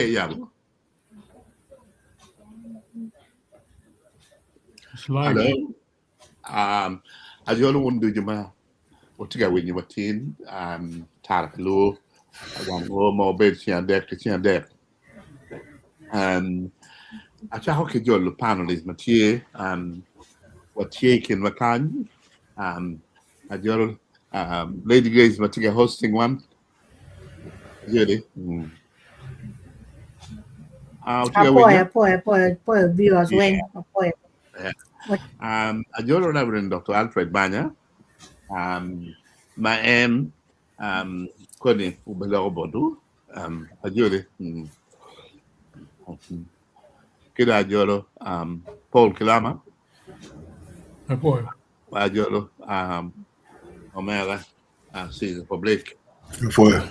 Yabo. Hello. Um, ajolo wun ducu ma wutye ka winyo watin um, tara ki luo wang o ma obedo ceng adek ki ceng adek. Um, acako ki jolo panelist ma tye um, watye i kinwa kany. Um, ajolo um, Lady Grace ma tye ka hosting wan. Jeli. Mm. Ah, wutye ka Apoyo, winyo? apoyo, apoyo, apoyo viewers Yeah. weng, apoyo. Yeah. Um, ajolo Reverend Dr. Alfred Banya, um, ma en um, koni obeloko botu, um, ajoli. Mm. Kida ajolo um, Paul Kilama, Apoyo. ajolo um, Omera uh, Caesar Public. Apoyo.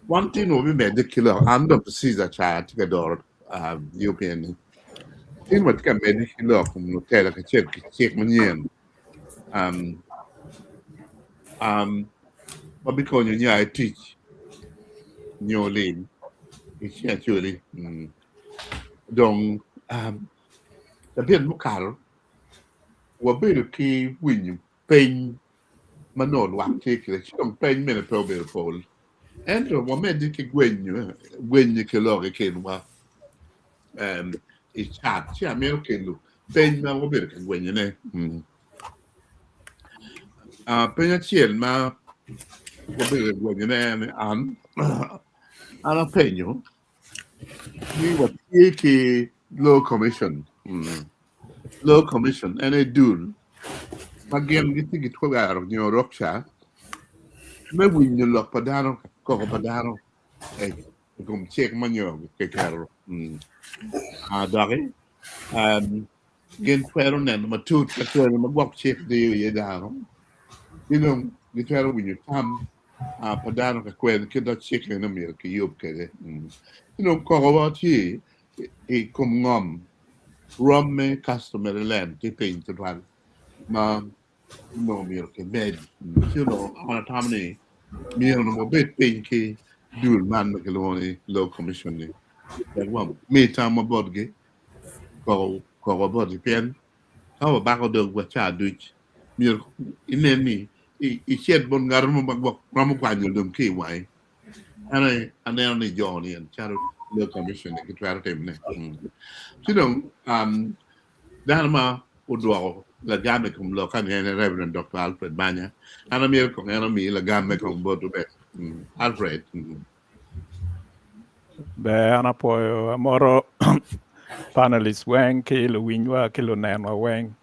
One thing will be made kilo an Dr. Caesar cha tye ka doro uh, UPN ni. Tin wa tye ka medde ki lok kom lutela kacel ki cik manyen um, um, ma bikonyo nya i tic nyo lim i cing acoli. Mm. Dong um, cabit mukato wabedo ki winyo peny ma nongo lwak tye kwede ci dong peny mene pe obedo pol ento wamedde ki gwenyo gwenyo ki lok i kinwa um, i cat ci amito kelo peny ma wabedo ka gwenyone. Mm. Uh, peny acel ma wabedo ka gwenyone en ni an an apenyo ni watye ki Law Commission. Mm. Law Commission en aye dul ma gin gitye ki twero nyo rukca me winyo lok pa dano, koko pa dano i kom cik ma nyo kiketo. Mm. Ah, doki um, gin twero neno matut ka twero ma gwok cik diyo iye dano ci dong gitwero winyo tam ah, pa dano ka kwene kit ma cik eno myero kiyub kwede. Mm. Ci dong kokowa tye i kom ngom rwom me customary land tye piny tutwal ma onongo myero kimed. Ci onongo an atamo ni myero onongo wabed piny ki dul man ma kilwongo ni Law Commission ni wek wami tamwa botgi koko koko botgi pien ka wabako dogwa ca duc myero inen ni icit bot ngat mo ma gwok romo kwanyo lum ki i wangi. An aye aneno ni jo ni en calo Law Commission ni gitwero timone. Ci dong um, dano ma odwoko lagam i kom lok ni en Reverend Dr. Alfred Banya. An amyero kong en omi lagamme kong bot Obed. Mm. Alfred. Mm. Ber an apwoyo amoro panelist weng ki luwinywa ki lunenwa weng.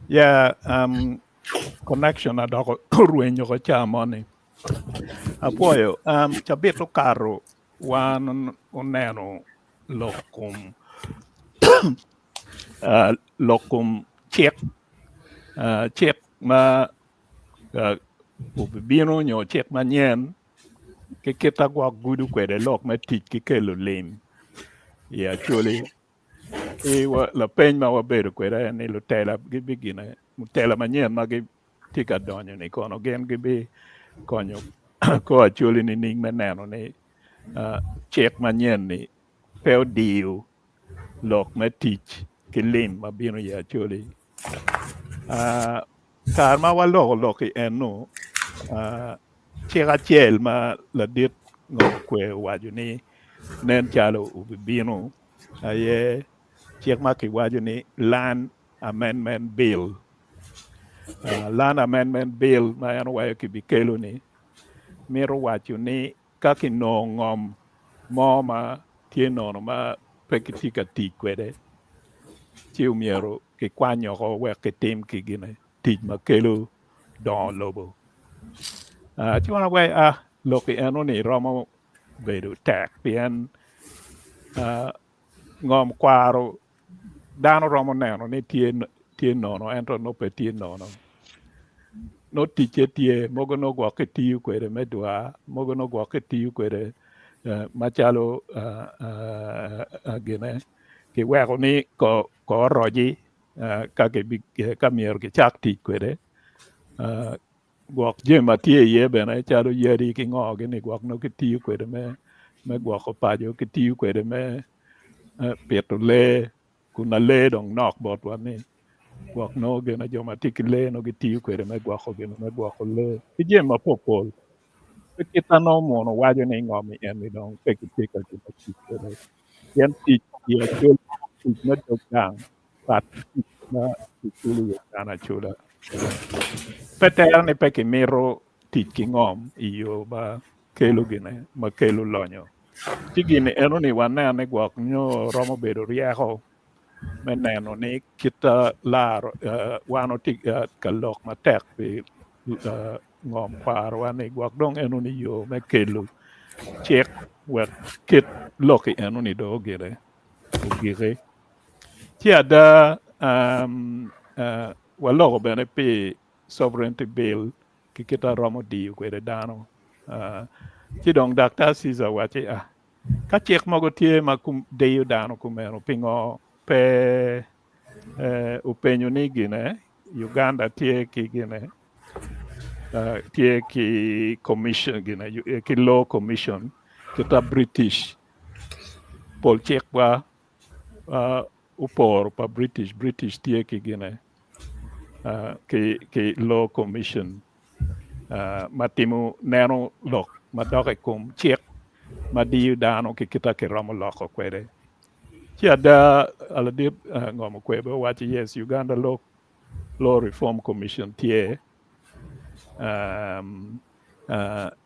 Yeah, um, connection adoko orwenyo ko ca moni. Apwoyo, um, cabit okato wan oneno lok kom uh, lok kom cik uh, cik ma uh, obibino nyo cik manyen ki kit a gwok gudo kwede lok me tic ki kelo lim i Acholi. Ki lapeny ma wabedo kwede en ni lutela gibigine lutela manyen ma gitye ka donyo ni kono gin gibikonyo kor Acholi nining me neno ni cik manyen ni pe odiyo lok me tic ki lim ma bino i Acholi. Kare ma waloko lok i eno, cik acel ma ladit ngom kwe owaco ni nen calo obibino aye cik ma kiwaco ni Land Amendment Bill. Land Amendment Bill ma en owaco kibikelo-ni mito waco ni ka kinongo ngom mo ma tye nono ma pe kitye ka tic kwede ci omyero kikwany woko wek kitim ki gine tic ma kelo dongo lobo. Ci wan wek a lok eno-ni romo bedo tek pien ngom kwaro dano romo neno ni tye nono ento nongo pe tye nono. Nongo ticce tye mogo nongo gwok kitiyo kwede me dwar mogo nongo gwok kitiyo kwede macalo gine kiweko ni ko oroci ka myero kicak tic kwede gwok jami ma tye iye bene calo yadi ki ngo gini gwok nongo kitiyo kwede me. me gwoko paco, kitiyo kwede me pito lee kun na lee dong nok botwa ni gwok nongo gine jo ma tye ki lee nongo gitiyo kwede me gwoko gine me gwoko lee ki jami mapopol. Pe kit ma nongo muno waco ni ngom i eni dong pe kitye ka gine tic kwede pien tic i acol tic me dog gang pat ki tic ma kiculo iye dano acula. Pe tere ni pe kimito tic ki ngom i yo ma kelo gine ma kelo lonyo. Ci gin enoni waneno ni gwok nyo romo bedo ryeko me neno ni kit laro wan watye ka lok matek pi ngom kwarowa ni gwok dong enoni yo me kelo cik wek kit lok enoni dong ogire ogiki. Ci ada waloko bene pi Sovereignty Bill ki kit a romo diyo kwede dano. Ci dong Daktar Caesar owacci, ah, ka cik mogo tye ma diyo dano kumeno, pingo pe openyo ni gine Uganda tye ki gine tye ki commission gine ki law commission kita British pol cikwa oporo pa British, British tye ki gine ki law commission ma timo neno lok madok i kom cik ma diyo dano ki kita kiromo loko kwede. Ci ada ladit ngomo kwebe owaco yes Uganda law, law reform commission tye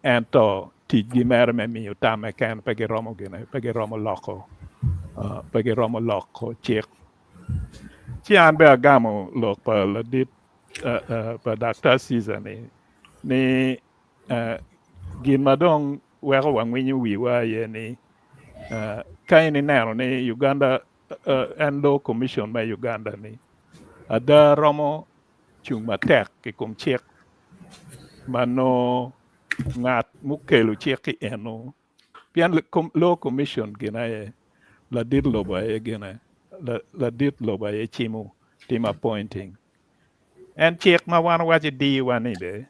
ento ticgi mere me miyo tam keken pe giromo gine pe giromo loko pe giromo loko cik. Ci an bene agamo lok pa ladit pa Daktar Caesar ni ni gin ma dong weko wangwinyo wiwa aye ni ka in ineno ni Uganda en Law Commission me Uganda ni ada romo cung matek i kom cik ma nongo ngat mukelo cik-ki eno pien Law Commission gin aye ladit lobo aye gine ladit lobo aye cimo timo appointing en cik ma wan waco diwa ni be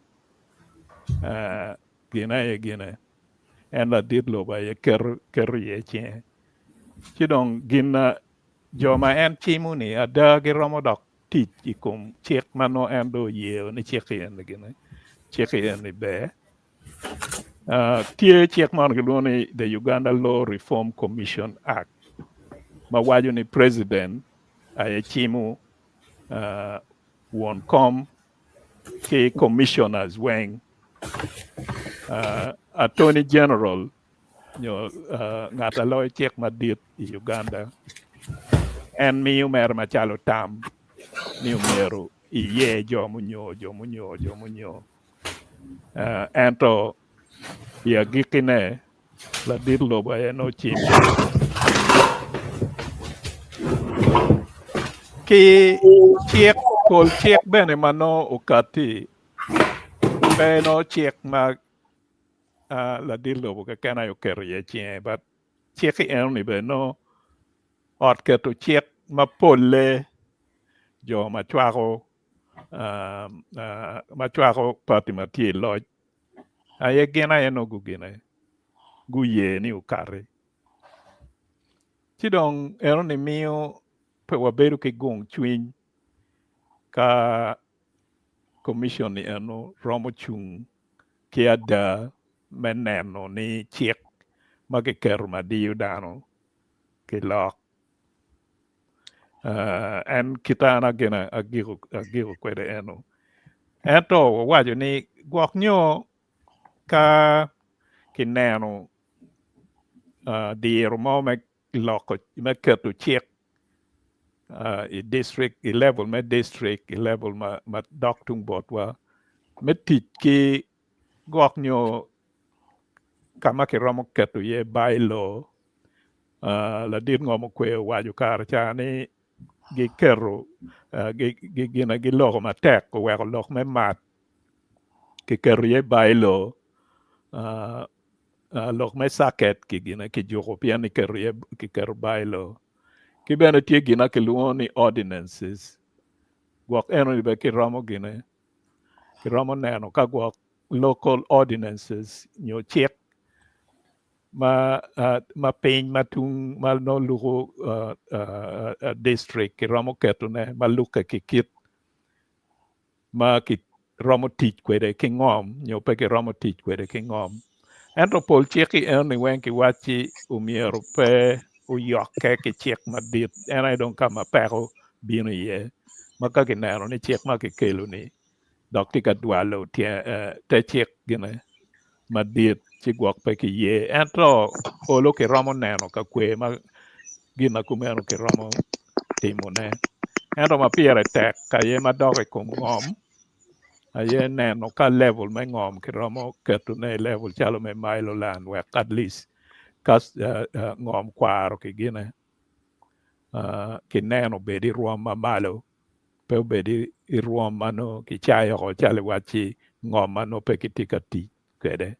gin aye gine en ladit lobo aye keto iye cinge ci dong gin jo ma en cimo ni ada giromo dok tic i kom cik ma nongo en dong oyeo ni cik eni gine cik eni ber. Tye cik mo kilwongo ni the Uganda Law Reform Commission Act ma waco ni president aye cimo won kom ki commissioners weng attorney general nyo ngat a loyo cik madit i Uganda en miyo mere macalo tam ni omyero iye jo munyo jo munyo jo munyo Ento i agikkine, ladit lobo aye nongo cimo. Ki cik, pol cik bene ma nongo okatti pe nongo cik ma ladit lobo keken aye oketo iye cinge but cik-ki enoni bene nongo ot keto cik ma polle jo ma cwako ma cwako pati ma tye i loc aye gin aye nongo gugine guye ni okati ci dong enoni miyo pe wabedo ki gung cwiny ka commission ni eno romo cung ki ada me neno ni cik ma kiketo ma diyo dano kilok. En kit an agiko kwede eno. Ento wawaco ni gwok nyo ka kineno diro mo me loko me keto cik i district i level me district i level ma dok tung botwa me tic ki gwok nyo ka ma kiromo keto iye by-law Ladit ngom okwe owaco kare ca ni giketo gine giloko matek oweko lok me mat kiketo iye by-law lok me caket kigine kijuko pien kiketo iye kiketo by-law ki bene tye gin ma kilwongo ni ordinances gwok enoni bene kiromo gine kiromo neno ka gwok local ordinances nyo cik. Ma ma piny ma tung ma nongo luko district kiromo ketone ma lukke ki kit ma kiromo tic kwede ki ngom nyo pe kiromo tic kwede ki ngom. Ento pol cik-ki enoni weng kiwacci omyero pe oyokke ki cik madit en aye dong ka ma peko bino iye ma ka kineno ni cik ma kikelo-ni dok tye ka dwalo te cik gine madit ci gwok pe ki ye ento olo kiromo neno ka kwe ma gin ma kumeno kiromo timone ento ma pire tek aye ma dok i kom ngom aye neno ka level me ngom kiromo ketone i level calo me mailo land wek at least ka ngom kwaro ki gine kineno obed i rwom ma malo pe obed i rwom ma nongo kicayo oko calo iwacci ngom ma nongo pe kitye ka tic kwede.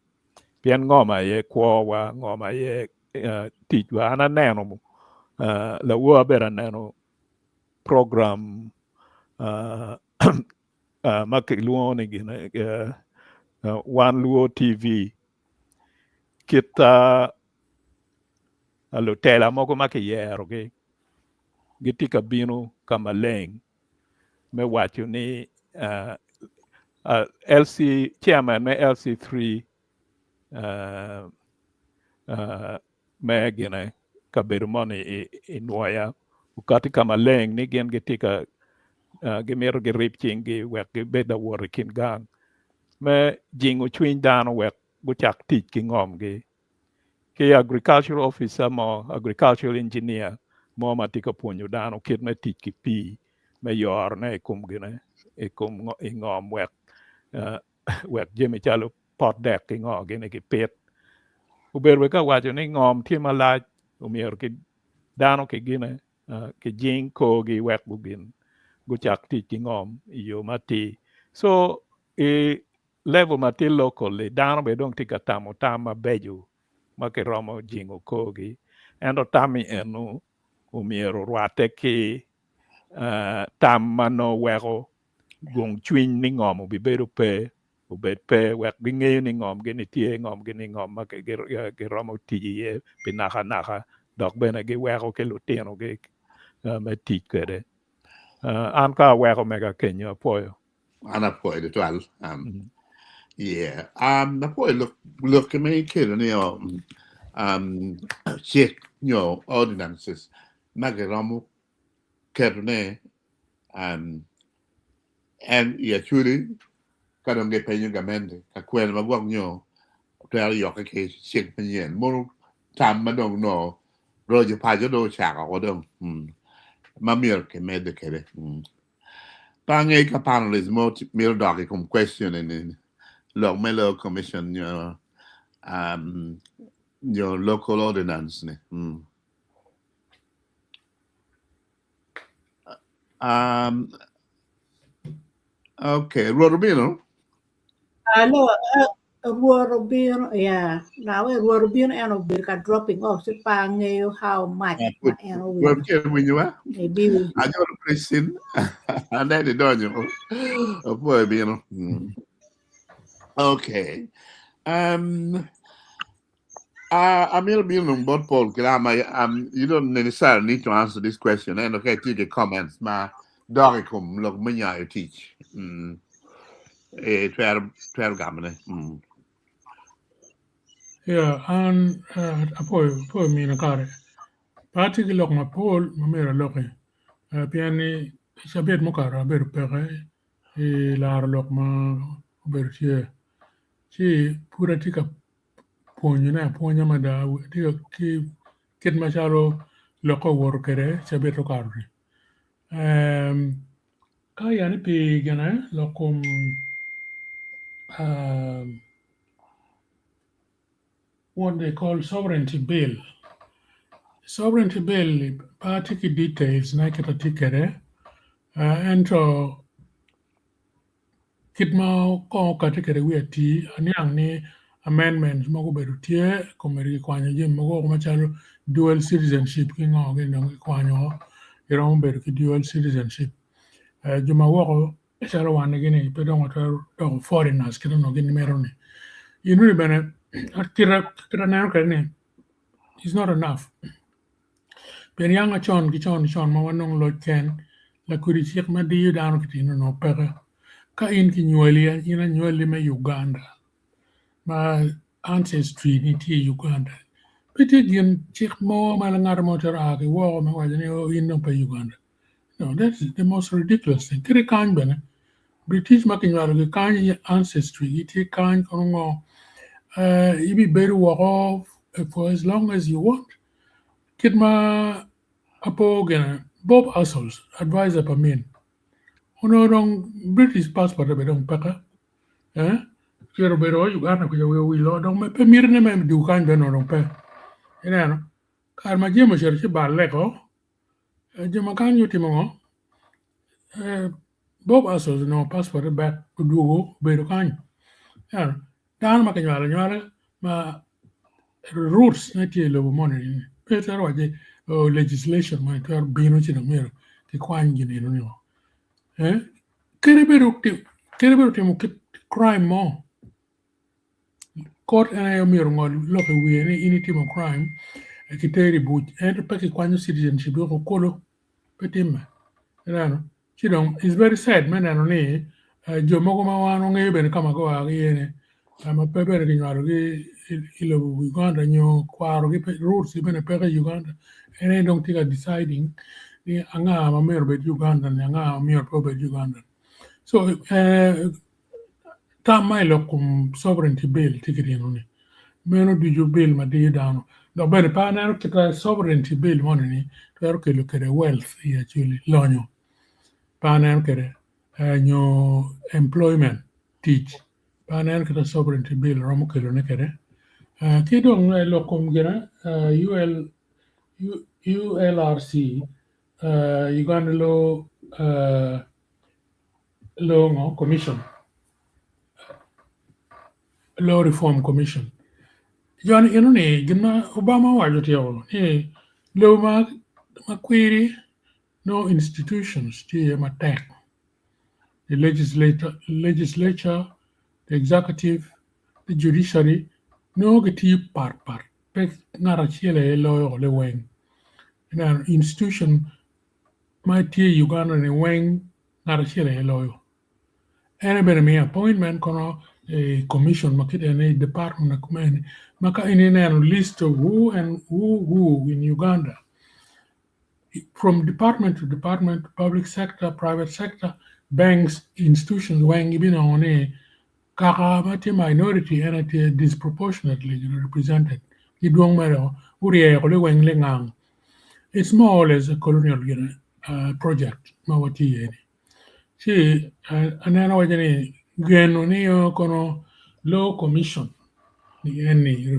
Pien ngom aye kwowa, ngom aye ticwa. An aneno lawor bene aneno program ma kilwongo ni gine Wan Luo TV kit lutela mogo ma kiyerogi gitye ka bino ka maleng me waco ni LC chairman me LC3 me gine kabedo moni i Nwoya okati ka maleng ni gin gitye ka gimito girib cinggi wek gibed lawot i kin gang me jingo cwiny dano wek gucak tic ki ngomgi. Ki agricultural officer mo, agricultural engineer mo ma tye ka pwonyo dano kit me tic ki pii me yorone i kom gine i kom i ngom wek wek jami calo pot dek ki ngo gini kipit. Obedo bene ka waco ni ngom tye malac omyero ki dano ki gine kijing korgi wek gugin gucak tic ki ngom i yo matir. So i Level ma tye local-li, dano bene dong tye ka tamo tam mabeco ma kiromo jingo korgi. Ento tam-mi eno omyero orwatte ki tam ma nongo weko gung cwiny ni ngom obibedo pe, obed pe wek gingeyo ni ngomgi-ni tye, ngomgi-ni ngom ma giromo tic iye pi nakanaka dok bene giweko ki lutinogi me tic kwede. An ka aweko mega kenyo apwoyo. An apwoyo tutwal. Yeah. Apwoyo lok lok ma ikelo ni cik nyo ordinances ma kiromo ketone en i Acholi ka dong gipenyo gamente ka kwene ma gwok nyo twero yokke ki cik manyen mono tam ma dong nongo roco paco dong ocako woko dong ma myero kimedde kwede. Pe angeyo ka panelist mo mito dok i kom question eni lok me law commission nyo nyo local ordinance ni. Okay, Rwot obino. Alo, Rwot obino, yeah. Now, Rwot obino en obedo ka dropping off, ci pe angeyo how much ma en Rwot owinyo. tye winyowa. Maybe Anyolo Christine. Aneno idonyo. Opwoyo bino. Okay. Amito bino dong bot Paul Kilama. You don't necessarily need to answer this question. Ento ka itye ki comments ma dok i kom lok me nyayo tic, twero twero gamone. Yeah, an apwoyo apwoyo mina kare. Pe atye ki lok mapol ma myero aloki pien ni cabit mukato abedo peke i laro lok ma obedo tye. Ci pud atye ka pwonyone apwonya mada atye ki kit macalo lokke owoto kwede cabit okato-ni. Ka ya ni pi gine lok kom what they call sovereignty bill, sovereignty bill-li pe atye ki details ne kit atye kwede ento Kit ma kong okati kwede wiye atir, aniang ni amendments mogo obedo tye komedi kikwanyo jami mogo woko macalo dual citizenship ki ngo gini dong kikwanyo woko giromo bedo ki dual citizenship. Jo ma woko calo wan gini pe dong watwero doko foreigners kit ma onongo gin mito ni. Enoni bene kit aneno kwede ni. It's not enough. Pien yanga con ki con con ma wanongo loc ken, lakwidi cik ma diyo dano ki tino onongo peke. Ka in kinywali, in anywali me Uganda ma ancestry ni tye i Uganda, pe tye gin cik mo ma ngat mo twero a ki woko me waco ni oh in dong pe Uganda. No, that's the most ridiculous thing. Kadi kany bene, British ma kinywalogi kany ancestry gi tye kany kono ngo, ibibedo woko for as long as you want. Kit ma apo gine, Bob Astles, advisor pa min, onongo dong British passport bene dong peke. Eh, cito obedo Uganda kuca wiye owilo dong pe mitine me dwogo kany bene onongo dong pe. Ineno? Kare ma jami ocito ci balle ko, jo ma kany gutimo ngo? Bob Astles onongo passport back odwogo obedo kany. Ineno? Dano ma kinywalo anywala ma roots ne tye i lobo moni ni pe twero waco ni legislation moni twero bino ci dong myero kikwany gin eno ni o. Kadi bed otimo kit crime mo, court en aye myero ongol lok i wiye ni in itimo crime kiteri i buc ento pe kikwanyo citizenship woko kulu pe timme. Ineno? Ci dong it's very sad me neno ni jo mogo ma wan wangeyo bene ka ma gua ki iye ni ma pe bene kinywalogi i lobo Uganda nyo kwarogi roots gi bene peke i Uganda en aye dong tye ka deciding ni anga ma myero obed Ugandan anga ma myero pe obed Ugandan. So tam ma i lok kom sovereignty bill tye ki ryemo ni meno ducu bill ma diyo dano dok bene pe aneno kit ma sovereignty bill moni ni twero kelo kwede wealth i acholi lonyo pe aneno kwede nyo employment tic pe aneno kit ma sovereignty bill romo kelone kwede ki dong i lok kom gine ULRC Uganda Law Law Commission Law Reform Commission joni eno ni gin ma Obama owaco tyeko ni lobo ma kwiri nongo institutions tye iye matek the legislature, the executive, the judiciary nongo gitiyo pat pat pe ngat acel aye loyo liweng ineno institution ma tye i Uganda ni weng ngat acel aye loyo. En aye bene miyo appointment kono i commission ma kit eni department ma kumene ma ka in ineno list of who and who who in Uganda from department to department public sector, private sector, banks, institutions weng ibinongo ni kaka ma tye minority en aye tye disproportionately represented gidwong mere guryeko liweng lingang. It's more or less a colonial project ma watye iye ni. Ci aneno waco ni geno ni kono law commission ni en ni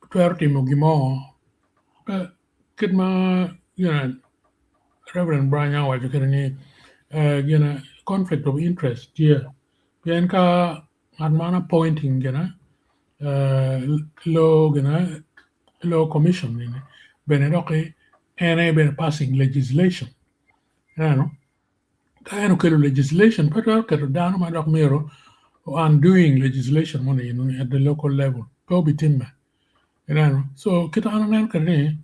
twero timo gin mo kit ma Reverend Branya owaco kwede ni gin conflict of interest tye pien ka ngat man appointing gine law gine law commission eni bene doki en aye bene passing legislation ineno ka en okelo legislation pe twero keto dano ma dok myero undoing legislation moni eni at the local level pe obitimme ineno so kit an aneno kwede ni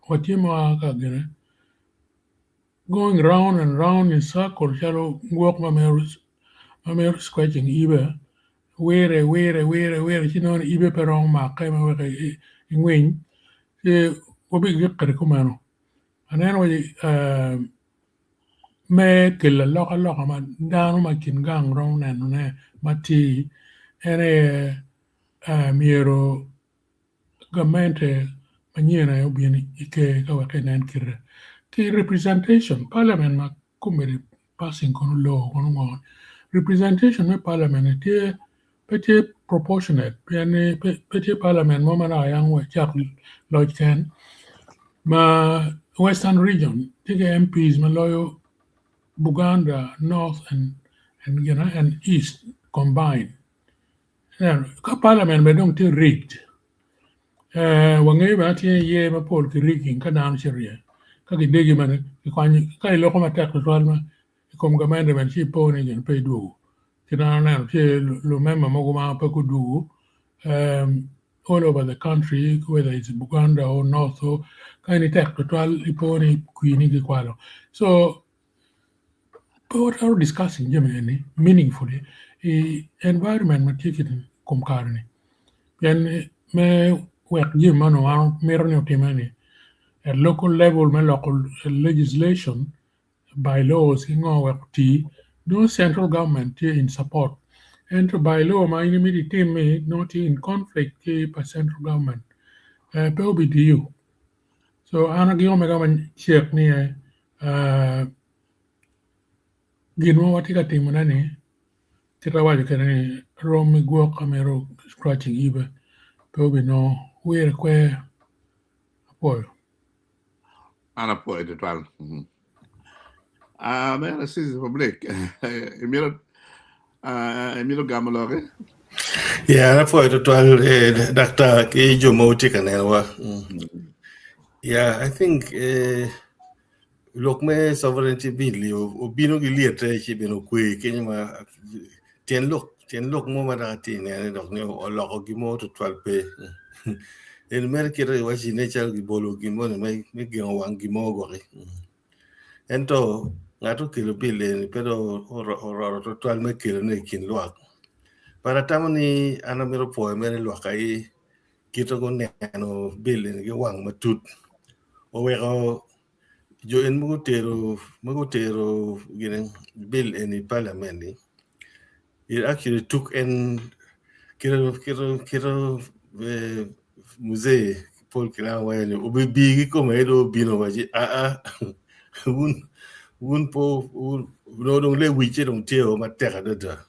watye ma ka gine going round and round in circle calo gwok ma mito scratching ibe wire wire wire wire ci nongo ibe pe romo make ma weko ingwiny ci wabigik kwede kumeno aneno waci me kelo alokaloka ma dano ma i kin gang romo nenone matir en aye myero gamente manyen aye obin i ker ka wek enen kite ki representation parliament ma komedi passing kono law kono ngo representation me parliament tye pe tye proportionate pien ni pe tye parliament mo ma naka yang wacak loc ken ma western region tye ki MPs ma loyo Buganda North and and East combined. Ka parliament bene dong tye rigged wangeyo bene tye yer mapol ki rigging ka dano cito iye ka gidegi bene kikwanyo ka iloko matek tutwal ma i kom gamente bene ci ipo ni gin pe idwogo. Kit ma aneno tye lumemba mogo ma pe gudwogo. all over the country whether it's Buganda or North or ka in itek tutwal ipo ni kwini gikwalo. So pe watwero discussing jami eni meaningfully i environment ma tye kit kom kare ni pien me wek jami man wan mito ni otime ni at local level me loko legislation by laws ki ngo wek oti nongo central government tye in support ento by law ma in imito itim-mi nongo tye in conflict ki pa central government pe obitiyo. So an agiko mega macek ni gin ma watye ka timone ni kit awaco kwede ni rom ki gwok amito scratching yibe pe obinongo wire kwer apwoyo. An apwoyo tutwal. Ah, mere Citizen Public, imito ah, imito gamo loki? Yeah, an apwoyo tutwal eh, daktar ki jo ma wutye ka nenowa. Yeah, I think eh, lok me sovereignty bill obino ki lyete ci bene okwe kenyo ma tyen lok tyen lok mo ma dok atye nene dok ni oloko gin mo tutwal pe. En mere kite iwaci ne calo gibolo gin moni me gengo wang gin mo gwoki. Ento ngat okelo bill eni pe dong ororo tutwal me kelone i kin lwak. But atamo ni an amito pwoyo mere lwak aye kite guneno bill eni ki wang matut oweko jo en ma gutero ma gutero gine bill eni i parliament ni it actually took en kite kite kite muzee Paul Kilama waco ni obibi kikome aye dong obino owaci aa wun wun po onongo dong lewicce dong tye o matek adada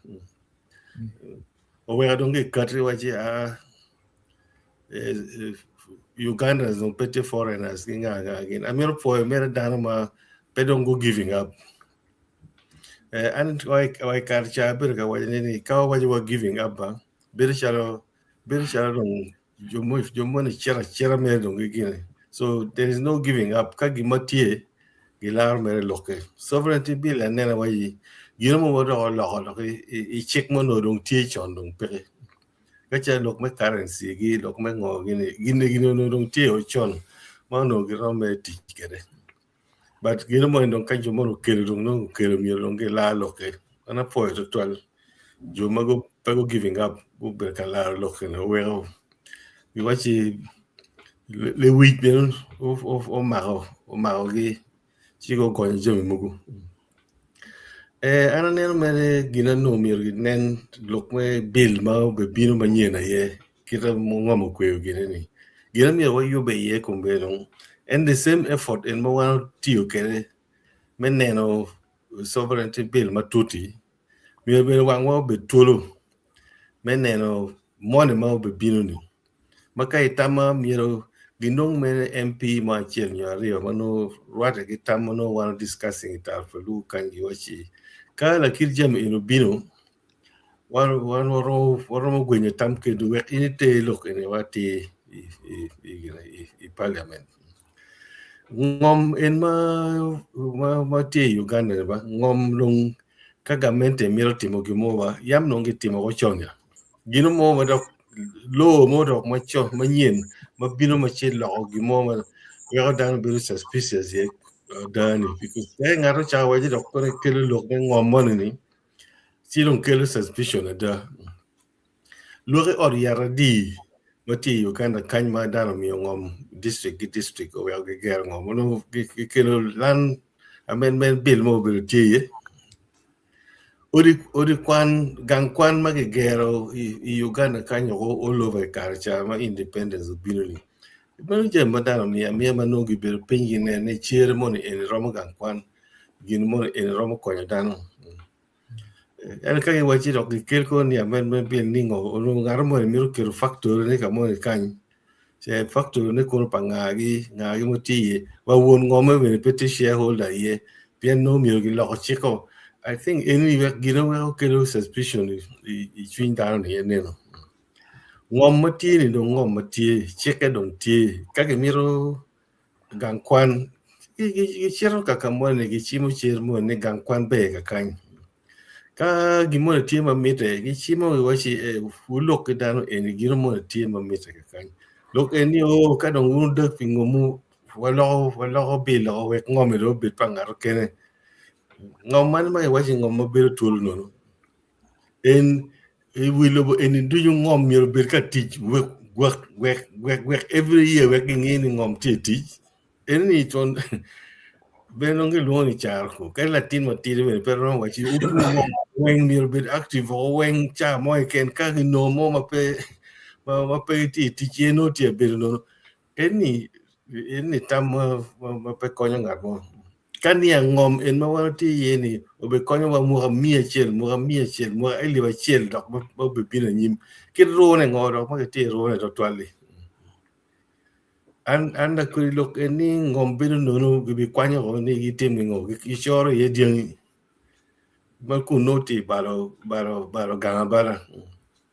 oweko dong gikati waci aa Ugandans dong pe tye foreigners ki nga nga gin amito pwoyo mere dano ma pe dong gu giving up an wa i kare ca abedo ka waco ni ka wawaco wa giving up ba bedo calo bedo calo dong jo moni cito acita mere dong gigine so there is no giving up ka gin ma tye gilaro mere lokke sovereignty bill aneno waci gino mo ma dok oloko dok i cik ma onongo dong tye con dong peke ka calo lok me currency gi lok me ngo gini gini gini onongo dong tye o con ma onongo giromo mere tic kwede but gino moni dong ka jo moni okelo dong nongo okelo myero dong gilar lokke an apwoyo tutwal jo ma pe gu giving up gubedo ka laro lok eni oweko giwaci lewic bene omako omakogi ci gugonyo jami mogo. An aneno mere gin onongo myero ginen lok me bill ma obibino manyen aye kite ma ngom okweyo gine ni gin myero wayube iye kombeddi dong en the same effort en ma wan otiyo kwede me neno sovereignty bill matut-ti myero bene wangwa obed twolo me neno moni ma obibino-ni ma ka itama myero ginong mere MP mo acel nyo aryo ma nongo rwatte ki tam ma nongo wan discussing i tal pa lugo kany giwacci ka lakit jami eni obino wan waromo gwenyo tam kwedwu wek in iter lok eni atir i parliament. Ngom en ma tye i Uganda ni ba ngom dong ka gamente mito timo gin mo ba yam dong gitimo woko con ya gino mo ma dok law mo dok macon manyen ma bino ma ci loko gin mo ma weko dano bedo suspicious iye ada-ni because ka ngat ocako waci dok kono kelo lok me ngom moni ni ci dong kelo suspicion ada. Lwaki ot yat adi ma tye i Uganda kany ma dano omiyo ngom district ki district oweko gigero ngom onongo gikelo land amendment bill mo obedo tye iye. Odi odi kwan gang kwan ma kigero i Uganda kany woko all over i kare ca ma independence obino ni meno jami ma dano omiyo amiya ma nongo gibedo piny gineno ni cere moni eni romo gang kwan gin moni eni romo konyo dano. En ka giwacci dok gikel kono ni amendment bill ni ngo onongo ngat moni mito keto factory ne ka moni kany ce factory ne kono pa ngagi ngagi ma tye iye wa won ngome bene pe tye shareholder iye pien nongo myero giloko ciko I think eni wek gino weko kelo suspicion i cwiny dano ni eneno ngom ma tye ni dong ngom ma tye cikke dong tye ka gimito gang kwan gicito ka ka moni gicimo cer moni ni gang kwan ber kakany. Ka gin moni tye ma mitte, gicimo giwacci eh, wulok ki dano eni gino moni tye ma mitte kakany. Lok eni o ka dong wun wudok pi ngomwu waloko waloko bil oko wek ngom-mi dong obed pa ngat okene. Ngom man ma giwaco ni ngom ma bedo twolo nono en i wi lobo eni ducu ngom myero obed ka tic wek wek wek wek wek every year wek ginge ni ngom tye i tic. Eni con bene dong gilwongo ni caro ko kadi latin matidi bene pe romo waci opur ngom weng myero obed active woko weng ca mo keken ka ginongo mo ma pe ma pe tye i tic en nongo tye abedo nono eni eni tam ma pe konyo ngat mo ka niang ngom en ma wan watye iye ni obikonyowa mwaka 100 mwaka 100 mwaka elip acel dok ma obibino anyim kit rune ngo dok ma kitye rune twatwal-li. An an lakodi lok en ni ngom bedo nono gibikwanyo woko ni gitim ningo gicoro iye dyangi ma kun nongo tye balo balo balo gang abala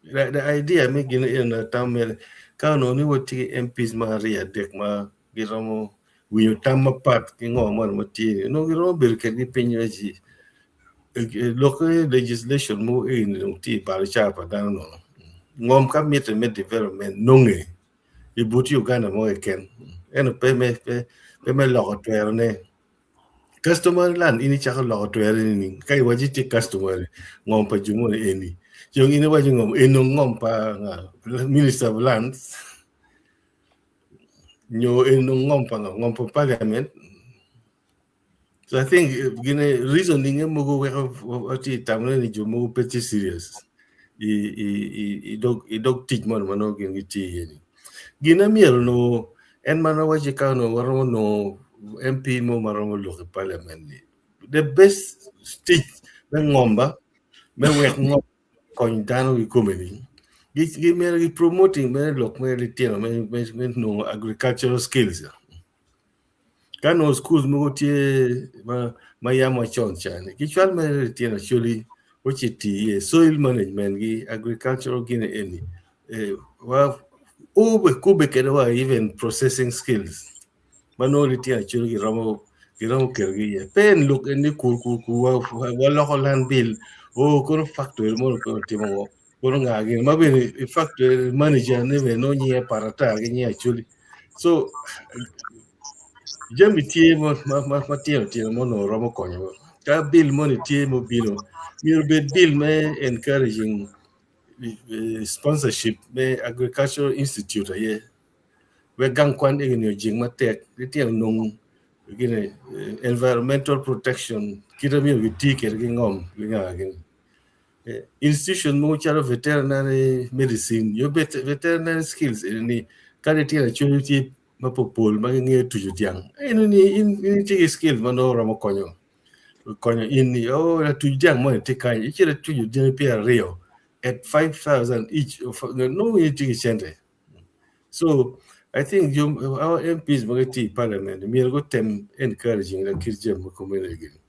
the idea me gin eni tam mere ka onongo ni watye ki MPs ma aryo adek ma giromo winyo tam mapat ki ngo moni ma tye ni onongo giromo bedo kedgi piny wa ci lok me legislation mogo eni dong tye balo caa pa dano nono ngom ka mitte me development nonge i but Uganda mo keken ento pe me pe me loko twerone customary land in icako loko twere nining ka iwaco tye customary ngom pa jo moni eni dong in iwaco ngom eni dong ngom pa nga minister of lands nyo eni dong ngom pa nga ngom pa parliament so I think gine reasoning mogo weko watye tamone ni jo mogo pe tye serious i i i i dog i dog tic moni ma nongo gin gitye iye ni. Gin ma myero onongo en ma waci ka onongo waromo nongo MP mo ma romo lok i parliament ni the best tic me ngom ba me wek ngom kony dano kikome ni gi myero gi promoting mere lok me litino me me nongo agricultural skills. Ka nongo schools mogo tye ma yam wacon ca-ni gicwal mere litino acholi gucit tii iye soil management gi agricultural gini eni kubbe kwede wa even processing skills ma nongo litino acholi giromo ketogi iye pe ni lok eni kur kur kur waloko land bill oo kono factory mono pe otimo ngo kono nga gini ma bene factory manager ne bene nongo nyinge pat ata ki nying acholi. So jami tye ma tino tino ma onongo romo konyowa. Ka bill moni tye ma obino, myero obed bill me encouraging sponsorship me agricultural institute aye wek gang kwan eni ojing matek litino onong gine environmental protection kite myero giti kwede ki ngom ki nga gini. Institution mogo calo veterinary medicine nyo veterinary skills eni ni ka litino acwali tye mapopol ma gingeyo tuco dyang eni ni in itye ki skills ma nongo romo konyo konyo in ni oh latuc dyang moni tye kany icito ituco dyangi 20 at 5000 each nongo in itye ki cente. So I think our MPs ma gitye i parliament myero gutem encouraging lakit jami ma kumeno gini.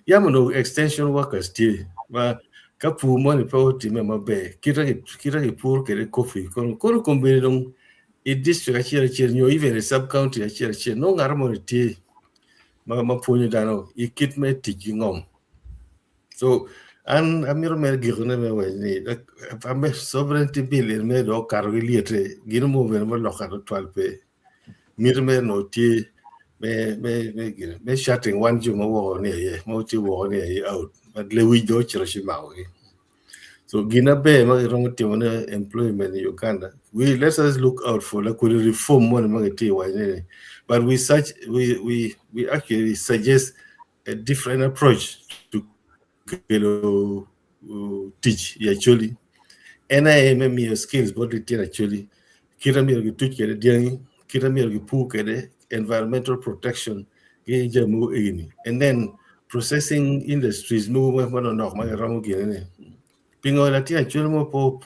Yam onongo extension workers tye ma ka pur moni pe otimme maber kite kipuro kwede coffee kono kono kombeddi dong i district acel acel nyo even i sub county acel acel nongo ngat moni tye ma pwonyo dano i kit me tic ki ngom. So an amito mere gikone me waco ni ame sovereignty bill en mere dong okato ki lyete gino mo bene ma oloka tutwal pe miti mere onongo tye me me me gine me shutting wan jo ma woko ni aye ma tye woko ni aye out but lewic dong ocito ci makogi. So gin aber ma kiromo timone employment i Uganda we let us look out for lakodi reform moni ma kitye ka wacone ni but we search we we we actually suggest a different approach to kelo tic i Acholi. En aye me miyo skills bot litino Acholi kite myero gituc kwede dyangi, kite myero gipur kwede, environmental protection ki jami mogo egini. And then processing industries mogo ma manok ma giromo gine ni. Pingo latin Acholi mo po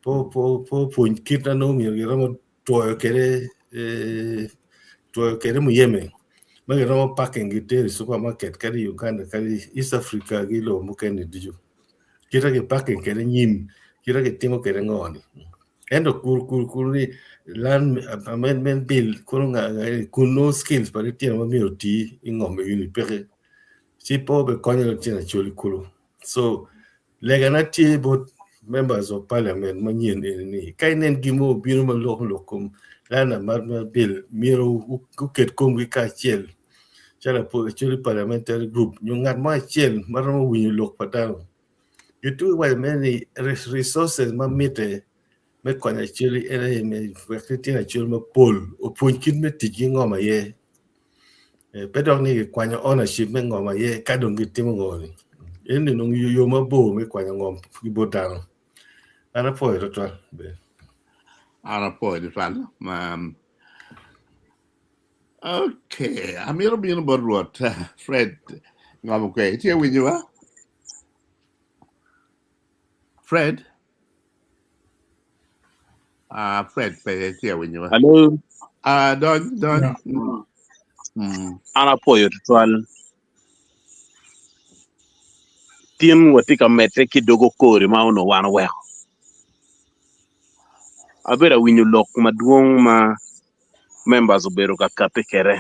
po po po pwony kit na nongo myero giromo twoyo kwede twoyo kwede muyeme ma giromo packing gitero i supermarket kadi i Uganda kadi East Africa ki lobo mukene ducu. Kite ki packing kwede nyim kite kitimo kwede ngo ni. Ento kur kur kur ni land amendment bill kono nga kun nongo skills pa litino ma myero oti i ngom egini peke ci pe obikonyo litino Acholi kulu. So. Legana tye bot members of parliament manyen eni ni ka inen gin mo obino ma loko lok kom land amendment bill myero guket komgi kacel calo Acholi parliamentary group nyo ngat mo acel ma romo winyo lok pa dano. Gitwero waco mere ni resources ma mitte me konyo Acholi en aye me wek litino Acholi mapol opwony kit me tic ki ngom aye. Pe dok ni kikwanyo ownership me ngom aye ka dong gitimo ngo ni. Eni dong yo mabor me kwanyo ngom ki bot dano. An apwoyo twatwal. An apwoyo twatwal. Um, okay, amito bino bot Rwot Fred Ngom Okwe. Itye winyowa? Fred? Ah, Fred pe tye winyowa. Hello. Ah, dony, dony. Yeah. An apwoyo tutwal. Tin watye ka medde ki dogo kori ma onongo wan oweko. Abedo awinyo lok madwong ma members obedo ka kati kwede.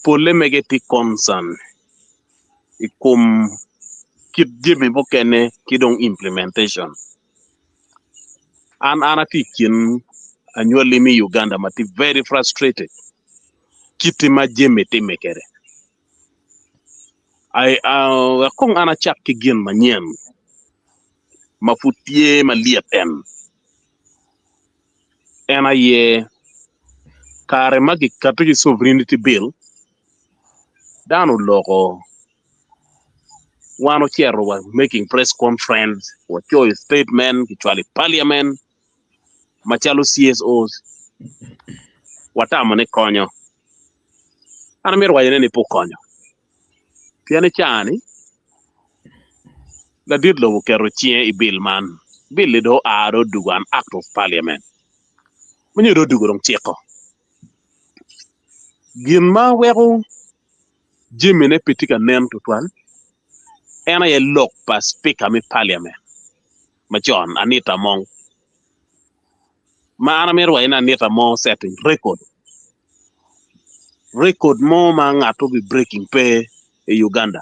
Polle mege tye concern i kom kit jami mukene ki dong implementation. An an atye i kin anywali me Uganda ma tye very frustrated kit ma jami timme kwede. I, uh, wek kong an acak ki gin manyen ma pud tye malyet en. En aye kare ma gikato ki sovereignty bill dano oloko wan ocito wa making press conference wacoyo statement kicwalo i parliament macalo CSOs watamo ni konyo. An amito wacone ni pe okonyo pien i caa-ni ladit lobo oketo cinge i bill man, bill-li dong oa dong odwogo an act of parliament ma nyo dong odwogo dong ciko. Gin ma weko jamine pe tye ka nen tutwal en aye lok pa cipika me paliament macon Anita Among ma an amito waco ni Anita Among osetting record, record mo ma ngat obi breaking pe i Uganda,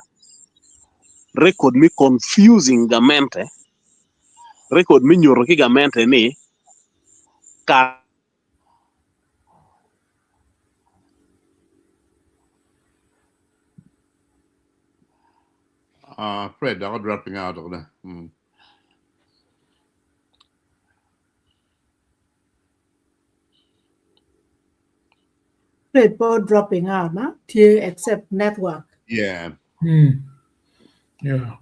record me confusing gamente, record me nyuto ki gamente ni kare Fred dok dropping out okne. Fred po dropping out ma tye except network. Yeah. Yeah.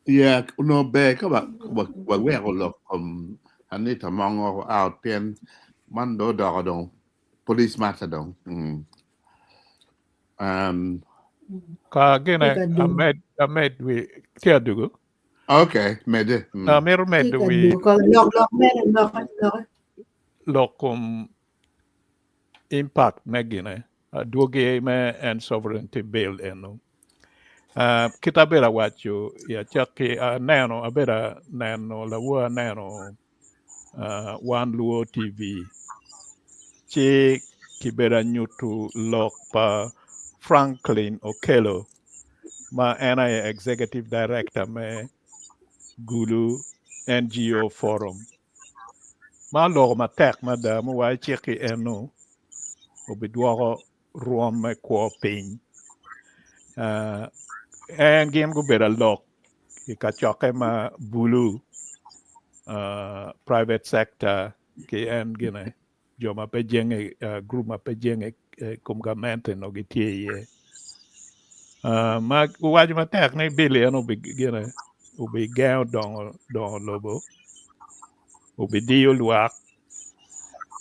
Yeah, onongo ber ka waweko lok kom Anita Mongo out pien man dong odoko dong police matter dong. Ka gine amed amed wi tye adugu. Okay, mede. Amito medo wi Lok lok mene lok lok. lok kom impact me gine adwogi me en sovereignty bill eno. Uh, kit abedo awaco i acakki aneno abedo aneno lawor aneno uh, Wan Luo TV ci kibedo anyuto lok pa Franklin Okello ma en aye executive director me Gulu NGO Forum ma oloko matek mada muwaco cik-ki eno obidwoko rwom me kwo piny. Uh, en gin gubedo alok i kacokke ma bulu uh, private sector ki en gine jo ma pe jenge uh, group ma pe jenge eh, kom gamente no gitye iye. Uh, ma guwaco matek ni bill en obi gine obigengo dongo dongo lobo obidiyo lwak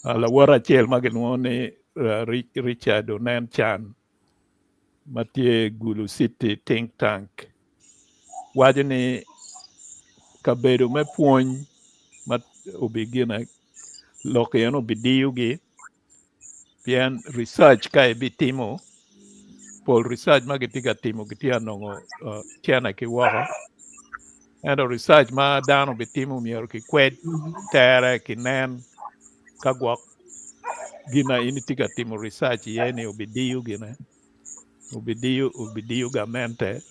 uh, lawot acel ma gilwongo ni uh, Richard Onen Chan ma tye Gulu City Think Tank waco ni kabedo me pwony ma obigine lok en obidiyogi pien research ka ibitimo pol research ma gitye ka timo gitye ka nongo uh, cene ki woko ento research ma dano bitimo myero kikwed tere kinen ka gwok gina in itye ka timo research iye ni obidiyo gine obidiyo obidiyo gamente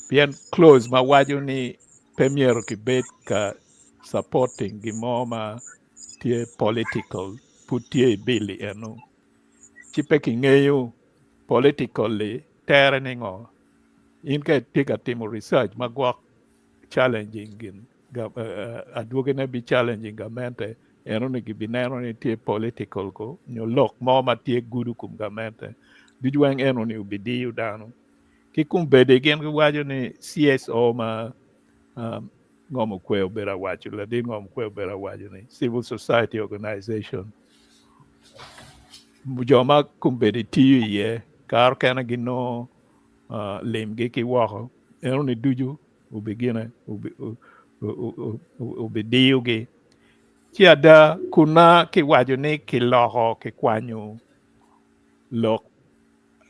pien clause ma waco ni pe myero kibed ka supporting gin mo ma tye political pud tye i bill eno ci pe kingeyo politically tere ni ngo in ka itye ka timo research ma gwok challenging gin adwogine bi challenging gamente eno ni gibineno ni tye political ko nyo lok mo ma tye gudo kom gamente ducu weng eno ni obidiyo dano ki kombeddi gin giwaco ni CSO ma ngom okwe obedo awaco ladit ngom okwe obedo awaco ni civil society organization jo ma kombeddi tiyo iye kare kene ginongo limgi ki woko eno ni ducu obigine obidiyogi ci ada kuna kiwaco ni kiloko kikwanyo lok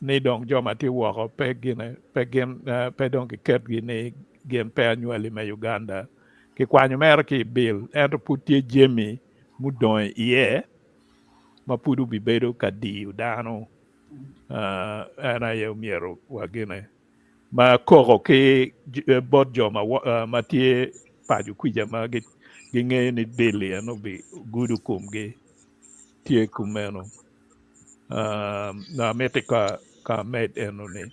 ni dong jo ma tye woko pe gine pe gin pe dong kiketgi ni gin pe anywali me Uganda kikwanyo mere ki i bill ento pud tye jami mudong iye ma pud obibedo ka diyo dano en aye myero wagine ma koko ki bot jo ma tye paco kwica ma gingeyo ni bill en obigudo komgi tye kumeno. Amiti ka amed eno-ni.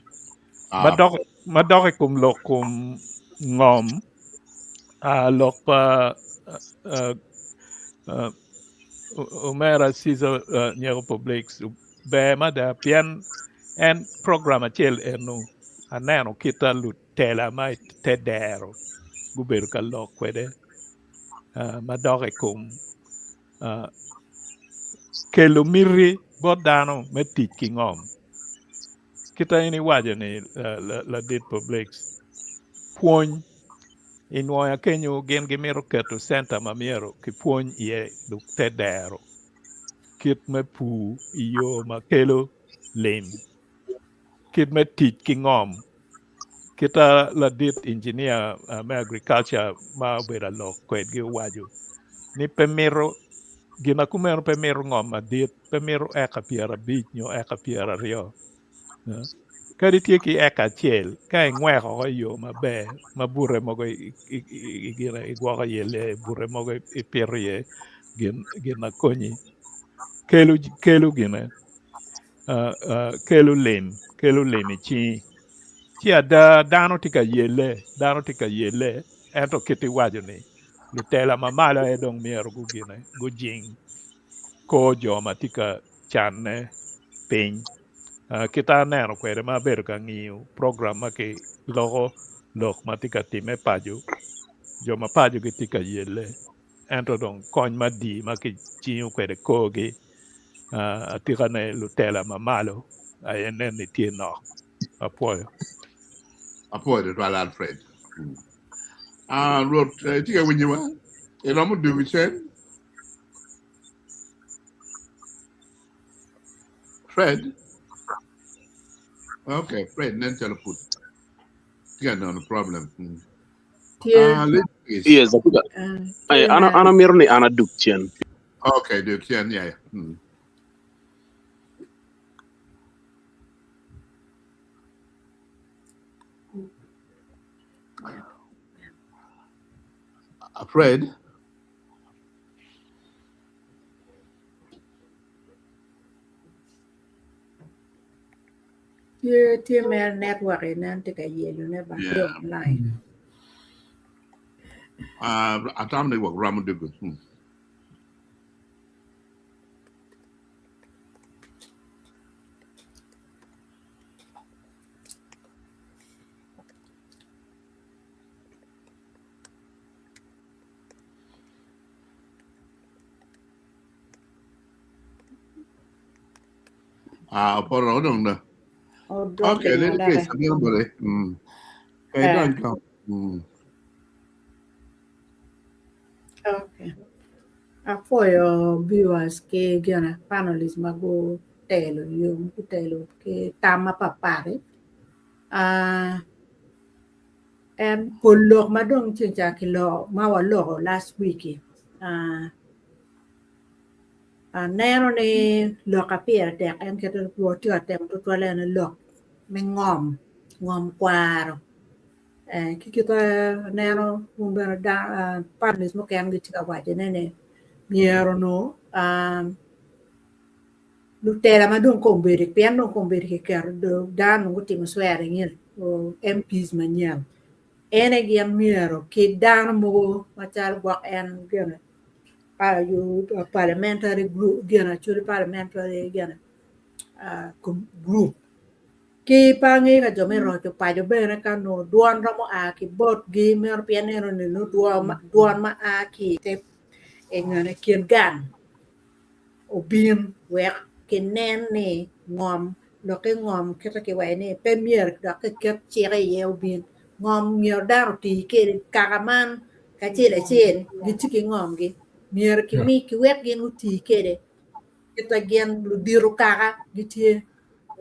Ma dok i kom lok kom ngom, lok pa omera Caesar Nyeko Publix ber mada pien en program acel eno aneno kit ma lutela ma i te dero gubedo ka lok kwede ma dok i kom kelo miti bot dano me tic ki ngom. Kita in iwaco ni ladit Publix pwony i nwoya kenyo gin gimito keto centa ma myero kipwony iye te dero kit me pur i yo ma kelo lim kit me tic ki ngom Kita ladit injinia me agriculture ma obedo alok kwedgi owaco ni pe mito gin ma kumeno pe mito ngom madit pe mito eka 50 nyo eka 20 kadi itye ki eka acel ka ingweko oko i yo maber ma bute mogo igwoko iye lee bute mogo ipito iye gin ma konyi kelo gine kelo lim kelo lim i cingi ci ada dano tye ka yelle dano tye ka yelle ento kit iwaco ni lutela ma malo aye dong myero gugine gujing kor jo ma tye ka canne piny kit aneno kwede ma abedo ka ngiyo program ma kiloko lok ma tye ka timme paco jo ma paco gitye ka yelle ento dong kony madii ma kijingo kwede korgi atikane lutela ma malo aye nen ni tye nok. Apwoyo. Apwoyo tutwal Alfred. Ah, Rwot, itye ka winyowa? Iromo dwogo cen? Fred? Okay, Fred nen calo pud tye ka nono problem. Tye. Ah, ladies. Yes, atika. Tye Ay, an na. an amito ni an adug cen. Okay, dug cen, yeah, yeah. Fred? Tye tye mere network nen tye ka yelo ne ba Yeah. online. Atamo ni gwok romo dugu. Ah, opoto dong do. Odok Okay, pingo Lady dok Grace, abino bote. Kay Eh. dony kong. Okay. Apwoyo viewers ki gina panelists ma gutelo yo gutelo ki tam mapatpat. Ah, en pol lok ma dong ceng ca kiloko ma waloko last week ah, Aneno ni lok a pire tek en kit watye ka temo tutwalle en lok me ngom, ngom kwaro. Ki kit aneno wun bene panelist mukene gitye ka wacone ni myero onongo lutela ma dong kombeddi pien dong kombeddi kiketo dano dong gutimo swearing in MPs manyen ene gin myero ki dano mogo macalo gwok en gine parliamentary group gin actually parliamentary gine group ki pe angeyo ka jo me roco paco bene ka nongo dwon romo a ki botgi meno pien eno ni nongo dwon ma a ki i kin gang obin wek kinen ni ngom lokke ngom kite kiwaco ni pe myero dok kiket cik iye obin ngom myero dano oti kwede kaka man kacel acel gitye ki ngomgi myero kimi kiwek gin guti kwede kite gin ludito kaka gitye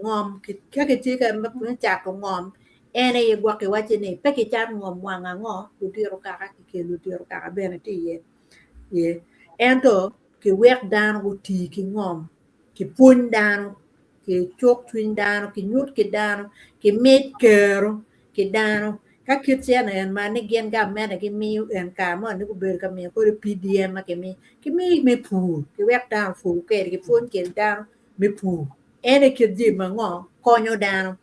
ngom ka gitye ka me cato ngom en aye gwok kiwaco ni pe kicat ngom wang ango ludito kaka kikelo ludito kaka bene tye iye. Ento kiwek dano guti ki ngom, kipwony dano, kicuk cwiny dano, kinyut ki dano, kimit kero ki dano. Ka kit cene en ma ni gin gamente gimiyo en kare moni ni gubedo ka miyo kodi PDM ma kimiyo, kimiyo me pur, kiwek dano opur kwede, kipwony kwede dano me pur. En aye kit jami ma ngo konyo dano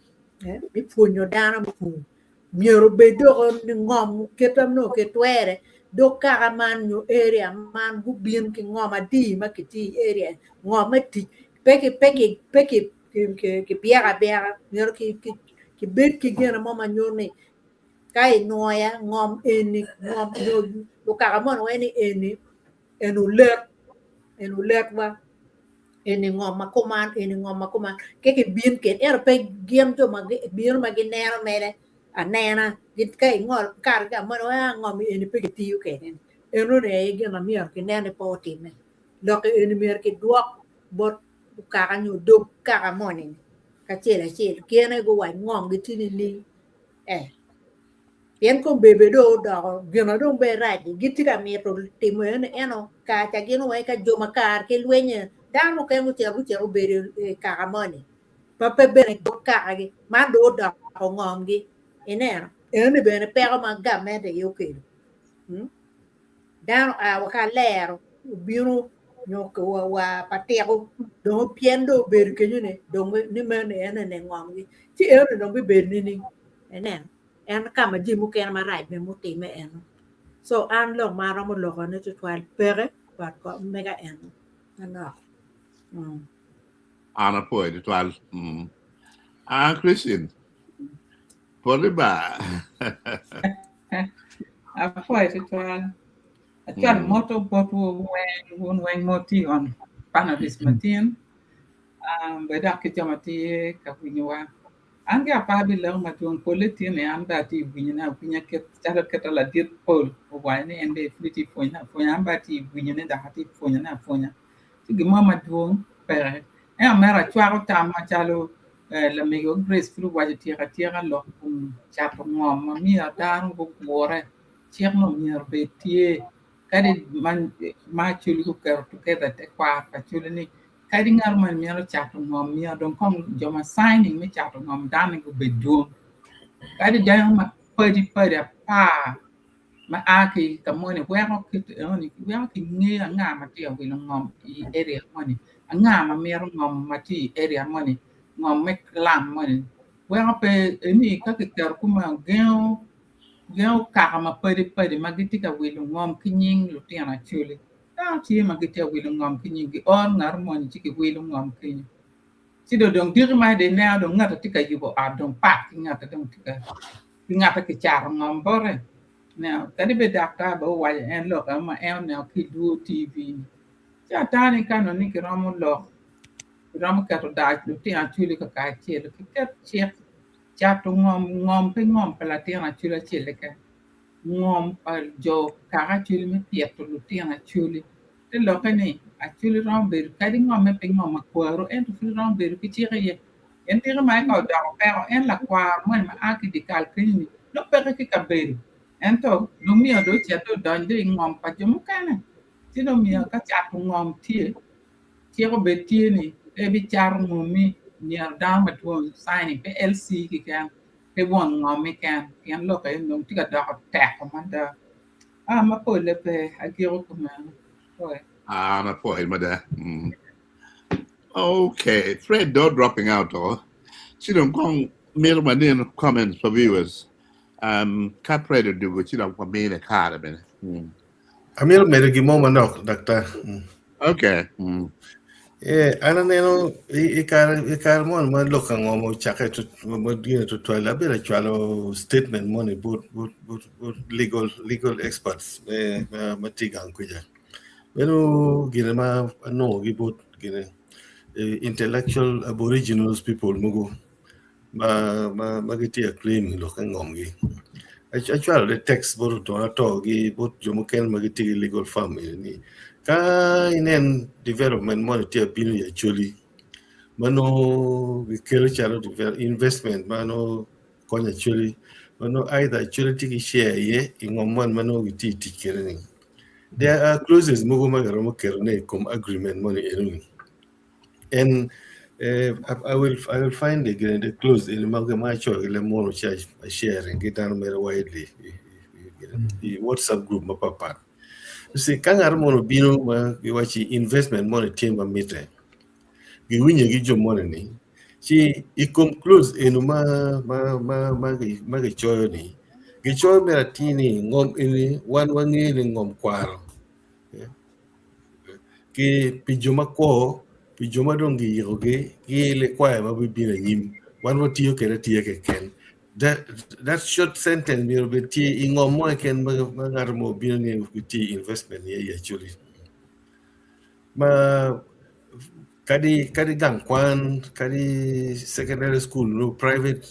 me pwonyo dano me pur. Myero obed doko ni ngom kit ma nongo kitwere dog kaka man nyo area man gubin ki ngom adi ma kitye i area ngom me tic pe kibyeko abyeka myero kibed ki gin mo ma nyuto ni ka inwoya ngom eni ngom nyo lukaka moni waco ni eni eni olet eni oletwa. Eni ngom ma kuman, eni ngom ma kuman, ka gibin kede ento pe gin jo ma bino ma gineno mere anena ka ingolo ikato ki ka moni aa ngom eni pe kitiyo kwede enoni aye gin ma myero kinen ni pe otime lok eni myero kidwok bot kaka nyo dog kaka moni kacel acel gin aye guwac ngom gitye nining ee. Pien kombeddi dong odoko gin ma dong bene rac-ci, gitye ka mito timo eno ento kare ca gin weng ka jo ma kare ki lweny-nyi dano mukene gucito gucito gubedo i kaka moni ma pe bene dog kakagi man dong odoko ngomgi ineno enoni bene peko ma gamente aye okelo dano oa wa ka alero obino nyo wa pa tiko dong pien dong obedo kenyo-ni dong ni meno enoni ngomgi ci enoni dong bibedo nining ineno. En ka ma jami mukene marac bene mutimme eno. So an lok ma aromo lokone tutwal peke but mega eno manok. Mm. An apwoyo tutwal. Mm. Ah, Christine, poti ba. Apwoyo tutwal. Acwalo mm. moto botwu weng, wun weng ma wutye on panelist matin. Um, bed dok ki jo ma tye ka winyowa. An ki apar bileko madwong pole tye ni an bene atye winyone awinya kit calo kita ladit Paul owaco ni en bene pud etye pwonyone apwonya an bene atye winyone dok atye pwonyone apwonya ci gin mo madwong peke ento mere acwako tam macalo lamego Grace pud owaco tyeka atyeka lok kom cato ngom ma myero dano gugure cik ma myero obed tye kadi ma Acholi guketo together tekwaro pa Acholi ni Kadi ngat moni mito cato ngom myero dong kong jo ma signing me cato ngom dano gubed dwong. Kadi dano ma padi padi apar ma a ki ka moni weko kit enoni weko kingeyo anga ma tye ka wilo ngom i area moni anga ma mito ngom ma tye i area moni ngom me clan moni weko pe eni ka kiketo kumeno gengo gengo kaka ma padi padi ma gitye ka wilo ngom ki nying lutino acholi. Dano tye ma gitye ka wilo ngom ki nying gioro ngat moni ci giwilo ngom kenyo. Ci dong dong diki ma dong ineno dong ngat tye ka yubo ot dong pat ki ngat dong tye ka ki ngat kicato ngom bote. Ineno kadi bed daktar bene owaco en lok eno ma en oneno ki i dwor TV ni. Ci ata ni ka nongo ni kiromo lok kiromo keto dac lutino acwali kakacel kiket cik cato ngom ngom pe ngom pa latin acwali acel keken. Ngom pa jo kaka Acholi me pito lutino Acholi. Te lokke ni, Acholi romo bedo kadi ngomme pe ngom akwaru ento pud romo bedo ki cik iye. Pien tiko ma ka odoko peko en lakwaro moni ma a ki i dye kal kenyo-ni nongo peke ki kabedo ento dong myero dong ocit dong odony dong i ngom pa jo mukene. Ci dong myero ka cato ngom tye, cik obed tye ni pe ibicato ngommi myero dano madwong signing pe LC keken. Pe won ngom keken pien lok eni dong tye ka doko teko mada. Ah ma pole pe agiko kumeno. Pwoyo. Ah, ma pwoyo mada. Mm. Okay, Fred do dropping out o. Ci dong kong mito waneno comments pa viewers. Um, ka Fred odugo ci dong wamine kare bene. Mm. Amito medo gin mo manok, daktar. Mm. Okay. Mm. Eh, an aneno i, i kare i kare moni ma lok ka ngom ocakke tut- ma gine tutwal abedo acwalo statement moni bot bot bot bot legal legal experts me ma, ma tye gang kuca. Meno gine ma anongo gi bot gine eh, intellectual aboriginals people mogo ma ma ma gitye ka claim lok me ngomgi. Acwalo de text bot otona ato gi bot jo mukene ma gitye ki legal firm eni ni ka inen development moni tye ka bino i Acholi ma nongo gikelo calo investment ma nongo konyo Acholi ma nongo either Acholi tye ki share iye i ngom moni ma nongo gitye ka tic kwede ni there are clauses mogo ma giromo ketone i kom agreement moni enoni. And I will I will find the the clause in ma ma acoyo ki leb munu ci I sharing ki dano mere widely i WhatsApp group mapat pat. You see, ka ngat moni obino ma giwaci investment moni tye ma mitte, giwinyo ki jo moni ni, ci i kom clause eno ma ma ma ma gi ma gicoyo ni, gicoyo mere atir ni ngom eni wan wangeyo ni ngom kwaro. Ki pi jo ma kwo, pi jo ma dong giyikogi, ki likwayo ma bibino anyim, wan watiyo kwede atiya keken. That, that short sentence myero obed tye i ngom mo keken ma ma ngat mo obino ni gitye i investment iye i Acholi. Ma kadi kadi gang kwan, kadi secondary school, no private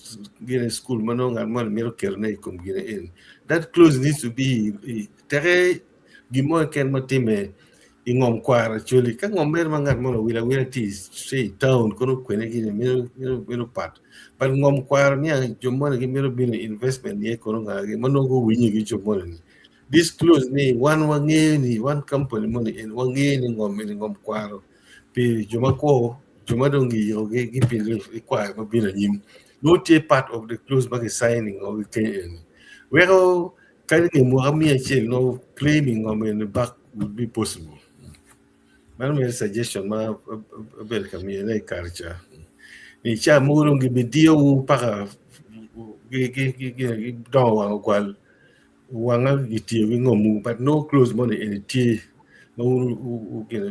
gine school ma nongo ngat moni mito ketone i kom gine eni. That clause needs to be i teke gin mo keken ma timme i ngom kwaro Acholi ka ngom mere ma ngat moni owilo awila tye i town kono kwene gini meno pat but ngom kwaro niya jo moni gimito bino investment iye kono ngagi ma nongo guwinyo ki jo moni ni this clause ni wan wangeyo ni wan company moni eni wangeyo ni ngom eni ngom kwaro pi jo ma kwo jo ma dong giyikogi ki pi likwayo ma bino anyim nongo tye part of the clause ma ki signing o ki eni weko Kadi nge mwaka miya acel nongo claiming ngom eni back would be possible. Mano mere suggestion ma abedo ka miyone i kare ca. Ni ca mogo dong gibidiyowu paka gidongo wang ogwal wanga gitiyo ki ngomwu but no clause moni eni tye ma wun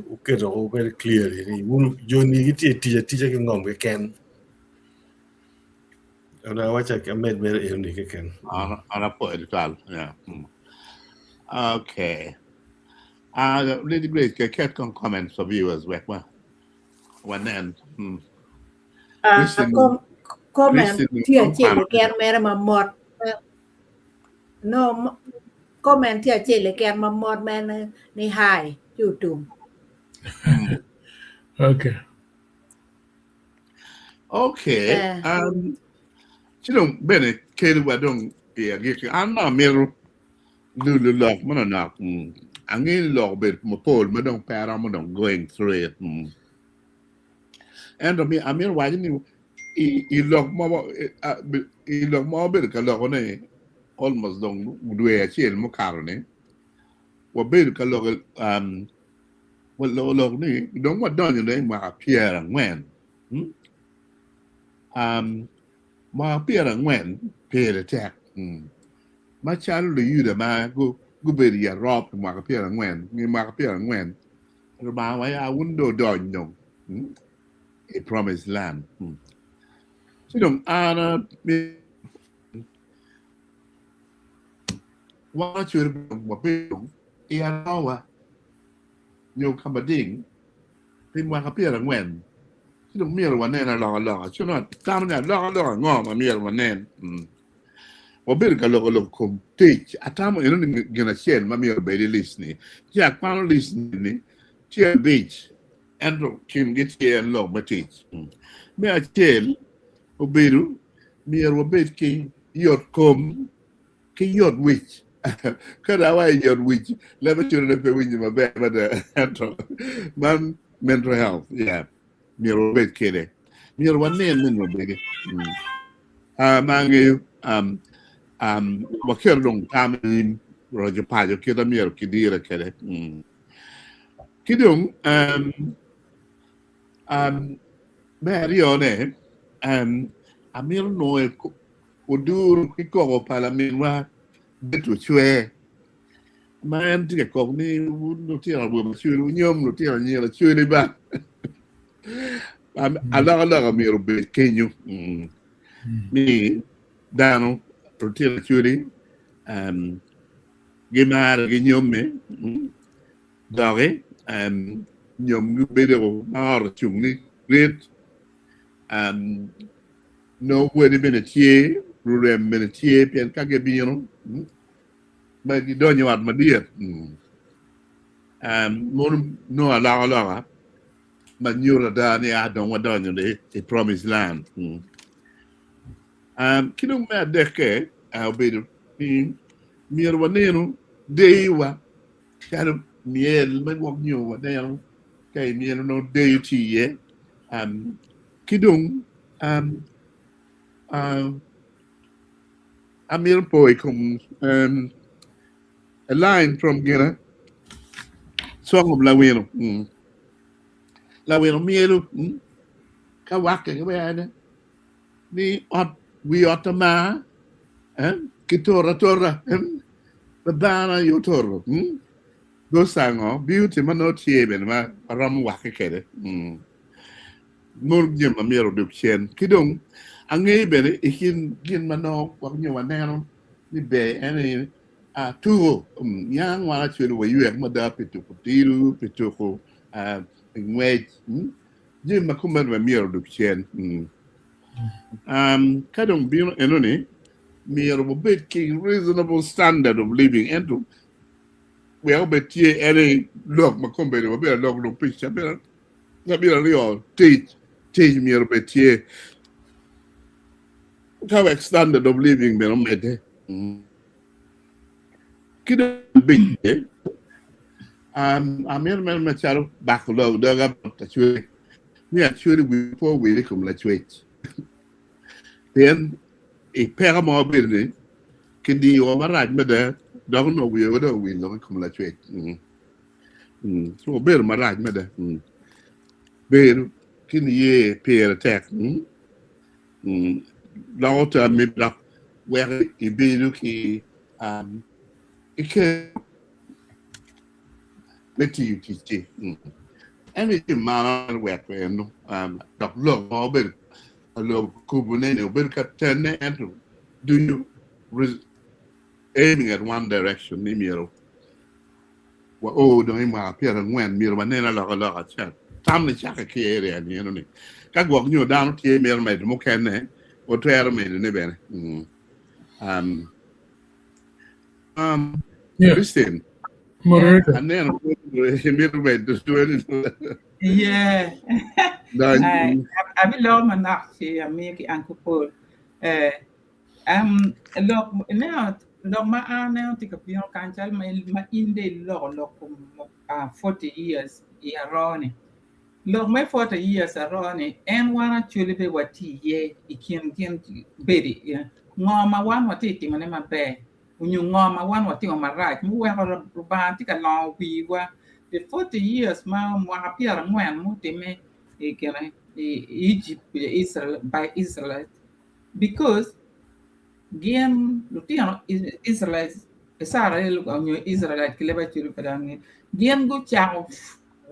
wuketo very clearly ni wun joni gitye tic atica ki ngom keken. An awaco amed mere eni keken. An apwoyo tutwal. Yeah. Mm. Okay. Lady Grace, ket kong comments for viewers wek wa wanen. Mm. Ah, com comment tye acel keken mere ma mot no comment tye acel keken ma mot mere ni hi ci otum. Okay. Okay. Eh. Um, ci dong bene kelo wa dong i agikki. An ma amito lulo lok manonok. Mm. Angeyo ni lok obedo mapol ma dong pe aromo dong going through it. Mm. Ento mi amito waco ni i, i lok ma i lok ma wabedo ka loko ni almost dong dwe acel mukato ni wabedo ka loko um, Waloko lok ni dong wadonyo dong i mwaka pyerangwen. Hmm? Um, mwaka pyerangwen pire tek. Hmm. Macalo Luyuda ma gubedo i arop i mwaka pyerangwen, i mwaka pyerangwen, Lubanga wa ya wun dong odony dong hmm? i promised land. Hmm. Ci dong an wan acwero wabedo i arowa nyo ka mading pi mwaka pyerangwen, ci dong myero wanen alokaloka. Ci onongo atamo ni alokaloka ango ma myero wanen? Wabedo ka loko lok kom tic. Atamo eno ni gin acel ma myero obed i list ni. Ci akwano list ni tye abic, ento kingi tye en lok me tic. Me acel obedo myero wabed ki yot kom ki yot wic. Ka dong awaco yot wic, lebe cwinone pe winyo maber mada. Ento man mental health, yeah, myero wabed kwede. Myero wanen ni wabedi. Ma angeyo um, um, waketo dong tam i nyim roco paco kit ma myero kidire kwede. Mm. Ki dong um, um, me aryone um, amito nongo odur ki koko pa laminwa Betty Ocwer ma en tye ka kok ni wun lutino awobe acwele wunyom lutino anyira acwele ba. Alokaloka myero obed kenyo ni dano lutino acwele gimare ginyomme doki nyomgi bedo ma ot ocung ni rit nongo wadi bene tye lurem bene tye pien ka gibino ma gidonyo i ot madit mono nongo alokaloka ma nyuto ada ni a dong wadonyo i promise land. Ki dong me adekke obedo ni myero wanenu deyowa calo myel me gwok nyo waneno ka i myel onongo deyo tye iye. Ki dong amito po i kom a line from gina Song of Lawino. Lawino myelo ka wakke ki wene ni ot wi ot amar ki toro atora babana aye otoro gusango beauty ma nongo tye bene ma waromo wakke kwede mono jami ma myero odug cen ki dong angeyo bene i kin gin ma nongo gwok nyo waneno ni ber en aye Tuko niang wan acwelo waywek mada pi tuko odilo, pi tuko ngwec, jami ma kumeno bene myero odug cen. Ka dong bino enoni, myero wabed ki reasonable standard of living ento wek obed tye en aye lok ma kombeddi wabedo alok dong pi cabit aryo tic tic myero obed tye ka wek standard of living bene omedde. Ki dong abicce, amito mere macalo bako lok doga bot Lacwec ni acwali wi pe owil i kom Lacwec. Pien i peko ma wabedo ni kidiyowa marac mada dok onongo wiwa dong owil lok i kom Lacwec. So obedo marac mada. Bedo ki niye pire tek. Loko tammi dok weko ibedo ki kero me tiyo ticci. Ento i tim mano weko eno dok lok ma obedo ka kubone-ni obedo ka tenne ento ducu aiming at one direction ni myero Wao dong i mwaka pyerangwen, myero wanen alokaloka acel. Tam ni cakke ki i area ni eno ni ka gwok nyo dano tye mito medo mukene, watwero medo ne bene. Um, um, Yeah. Christine, Moderator. aneno imito medo tweri. Yeah. Dony. Ai, abiloko manok ci amiyo ki Uncle Paul. Eh, Um, lok ineno lok ma an aneno tye ka bino kany calo ma ma in dong iloko lok kom uh, 40 years i aroo-ni. Lok me 40 years aroo-ni en wan actually be watye iye i kin gin bedo iye. Ngo ma wan watye ka timone maber onyo ngo ma wan watimo marac muweko Lubanga tye ka longo wiwa. The 40 years ma mwaka pyerangwen mutime i kine i Egypt, Israel, by Israelite Because gin lutino Israelites, Icrael nyo Israelite ki leb Acholi pe dok angeyo, gin gucako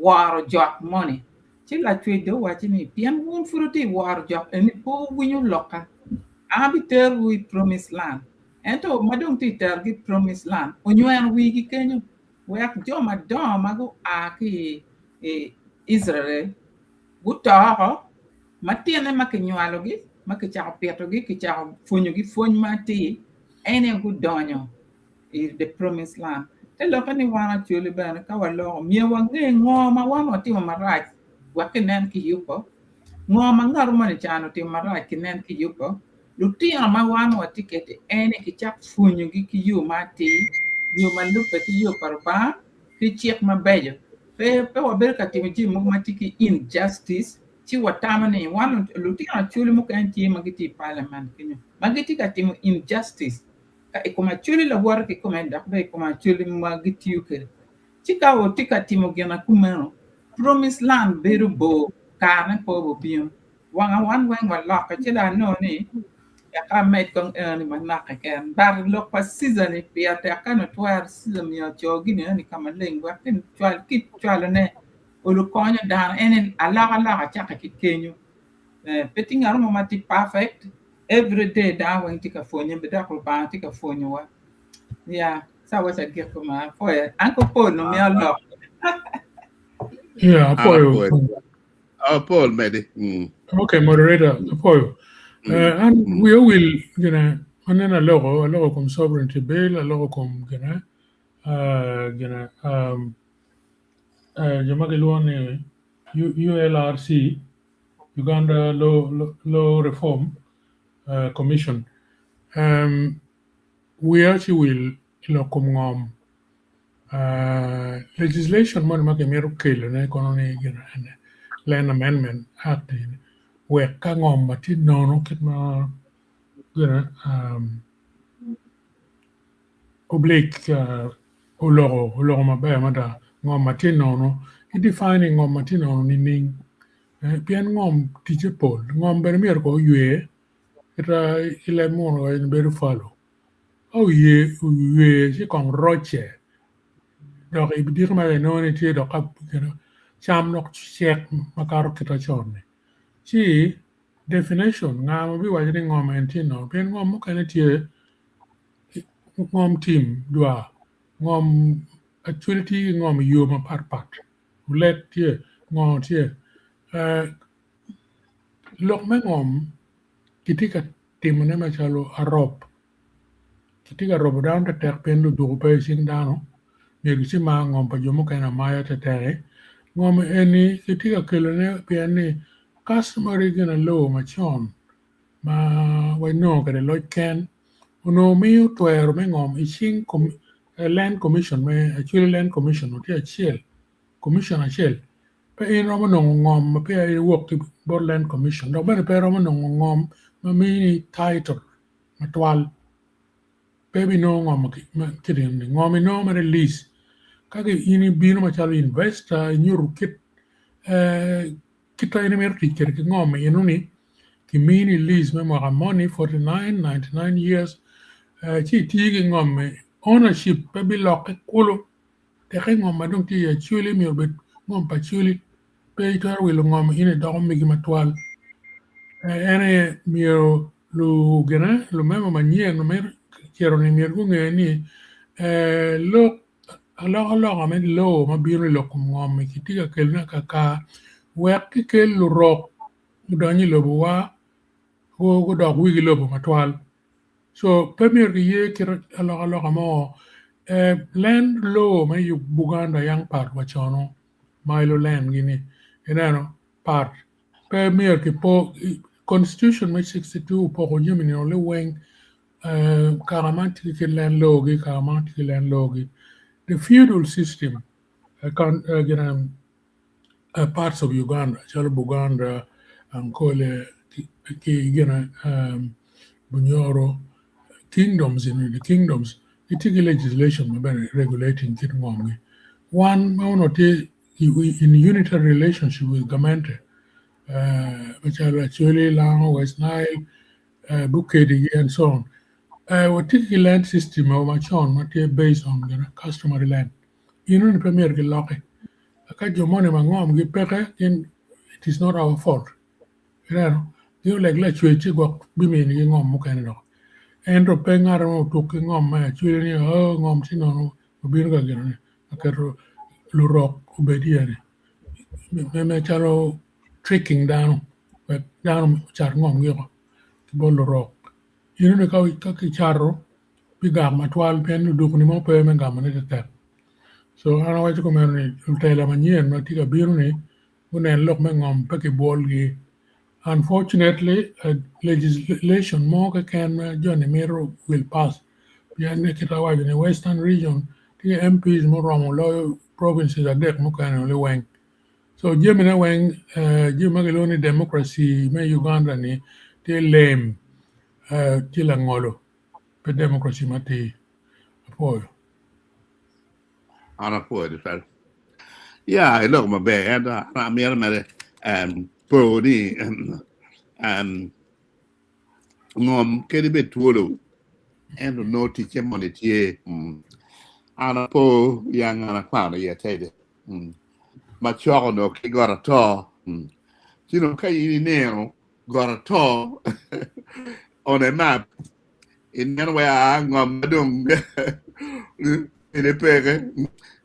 woro jok moni. Ci Lacwec dong owacci ni pien wun pud wutye ka woro jok eni pe wuwinyo lokka, an abiterowu i promise land. Ento ma dong tye ka terogi i promise land, onyweno wigi kenyo wek jo madongo ma gua ki i Israel guto oko, ma tyene ma kinywalogi, ma kicako pitogi, kicako pwonyogi pwony ma atir, en aye gudonyo i the promised land. Te lokke ni wan Acholi bene ka waloko myero wange ngo ma wan watimo marac wek kinen kiyubo, ngo ma ngat moni can otimo marac kinen kiyubo, lutino ma wan watye kwede en aye kicak pwonyogi ki yo ma atir, yo ma lubbe ki yo pa Lubanga ki cik mabeco. Pe, pe wabedo ka timo jami mogo ma tye ki injustice. Ci watamo ni wan lutino Acholi mukene tye ma gitye i parliament kenyo ma gitye ka timo injustice ka i kom Acholi lawote kikome dok bene i kom Acholi ma gitiyo kwede. Ci ka watye ka timo gin ma kumeno, promise land bedo bor karene pe obibino. Wanga wan weng walokke ci dong anongo ni wek amed kong enoni manok keken. But lok pa Caesar ni pire tek ka nongo twero Caesar myero oco gin enoni ka maleng wek ki cwalone olo konyo dano en alokaloka cakke ki kenyo. Pe tye ngat mo ma tye perfect everyday dano weng tye ka pwonye dok Lubanga tye ka pwonyowa. Yeah. Sawa ca gik ma apoyo. Uncle Paul no miyo lok. Yeah, apoyo. Oh, Paul medi. Mm. Okay, moderator, apoyo. And we will, you know, aneno aloko, aloko kom sovereignty bill, aloko kom, you know, jo ma gilwongo ni ULRC, Uganda Law Reform Commission. Wiya ci wil i lok kom ngom. Legislation moni ma kimito kelone kono ni gin ene Land Amendment Act eni wek ka ngom ma tye nono kit ma gine Oblique oloko oloko maber mada ngom ma tye nono i define ngom ma tye nono nining? Pien ngom ticce pol ngom bene myero kono oywe Kita i leb munu en bedo falo. Ka oye oywe ci kong rocce dok i diko ma inongo ni tye dok ka cam dok cek makato kite con-ni. Ci definition nga ma biwaco ni ngom en tye nono pien ngom mukene tye ngom tim dwar ngom actually tye ki ngom i yo mapatpat olet tye ngo tye Lok me ngom kitye ka timone macalo arop kitye ka robo dano tetek pien luduku pe i cing dano myero gicimar ngom pa jo mukene amaya tetek-ki ngom eni kitye ka kelone pien ni customary gin aloo macon ma wanongo kwede loc ken onongo miyo twero me ngom i cing land commission me Acholi land commission tye acel commission acel Pe in iromo nongo ngom ma peya iwok ki bot Land Commission dok bene pe iromo nongo ngom ma mini title matwal. Pe ibinongo ngom ma kit eni. Ngom inongo mere lease. Ka in ibino macalo investor inyuto kit kit ma in imito tic kwede ki ngom enoni kimini lease me mwaka moni 49, 99 years ci itiyo ki ngom-mi ownership pe bilokke kulu. Teke ngom ma dong tye i Acholi myero obed ngom pa Acholi, pe itwero wilo ngom in idoko megi matwal. En aye myero lugine lumemba manyen ma mito cito ni myero gunge ni lok alokaloka me law ma bino i lok kom ngom-mi kitye ka kelone kakar wek kikel lurok gudony i lobowa gudok wigi lobo matwal. So pe myero kiye kit alokaloka mo. Land law me Buganda yang pat wa cono mailo land gini ineno pat pe myero kipo constitution me 62 opoko jami ni liweng kaka man tye ki land law gi kaka man tye ki land law gi the feudal system parts of Uganda calo Buganda, Ankole ki gine Bunyoro kingdoms eni the kingdoms gitye ki legislation ma bene regulating kit ngomgi. Wan ma onongo tye in unitary relationship with gamente macalo Acholi, Lango, West Nile, Bukedi and so on watye ki land system macon ma tye based on customary land. Eno ni pe myero giloki. Ka jo moni ma ngomgi peke gin it is not our fault. Ineno gin oleg lacwec ci gwok biminigi ngom mukene dok. Ento pe ngat mo otuk ki ngom me acwele ni oh ngom ci nono obino ka gino ni oketo lurok obed iye ni me calo tricking dano wek dano ocat ngomgi oko ki bot lurok. Eno ni ka kicato bigak matwal pien ludukuni mo pe me gamone tetek. So an awaco kumeno ni lutela manyen ma tye ka bino ni gunen lok me ngom pe kibwolgi. Unfortunately legislation mo keken ma joni mito will pass pien ni kit awaco ni Western region tye ki MPs muromo loyo provinces adek mukene liweng. So jamine weng jami ma kilwongo ni democracy me Uganda ni tye lem tye langolo pe democracy matir. Apwoyo. An apwoyo tutwal. Ya, iloko maber ento an amito mere po ni ngom kadi bed twolo ento nongo ticce moni tye. An apo yang an akwano iye tede ma cok onongo ki got ato. Ci dong ka in ineno got ato on a map ineno wai aa ngom ma dong ene peke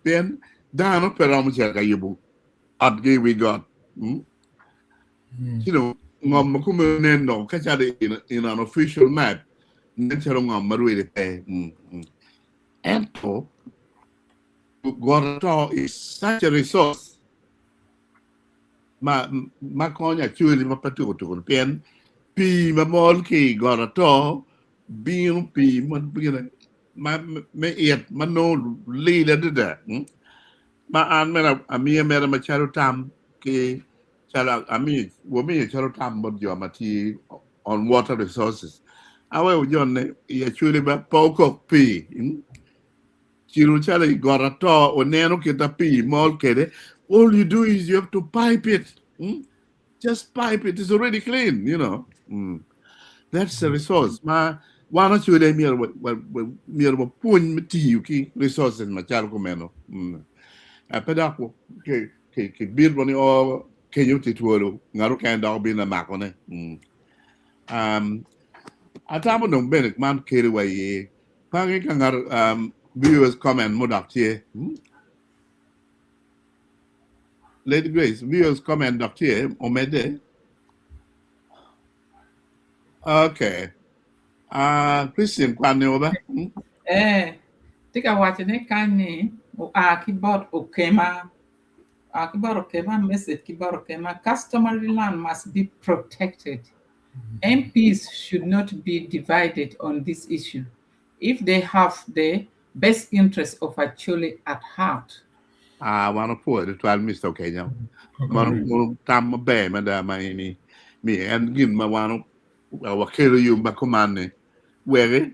pien dano pe romo cito ka yubo otgi i wi got. Ci dong ngom ma kome nen dong ka calo in an official map nen calo ngom ma rwede pe. Ento got ato is such a resource ma ma konyo actually ma pe tuko tuko pien pii ma mol ki i got ato bino pii ma ma me it ma nongo lil adada ma an mere amiyo mere macalo tam ki calo amiyo wamiyo calo tam bot jo ma tye on water resources aweko jone i actually ba pe okok pii Ciro calo i got ato oneno kit ma pii mol kwede, all you do is you have to pipe it. Just pipe it, it's already clean, you know. That's a resource ma wan ocwele myero myero wapwony me tiyo ki resources macalo kumeno. Pe dok kibitwa ni o kenyo tye twolo ngat okene dok obino makone. Atamo dong bene man kelo wa iye Pangi ka ngat viewers comment mo dok tye. Lady Grace, viewers comment dok tye omedde. Okay. Christian kwan ni oba. Eh, tye ka waco ni kany ni oa ki bot okema. Oa ki bot okema, message ki bot okema. Customary land must be protected. MPs should not be divided on this issue if they have the best interest of Acholi at heart. Ah, wan opwoyo tutwal Mr. Okenya. Mano mano tam maber mada ma in mi en gin ma wan wakelo yo ma kuman-ni weki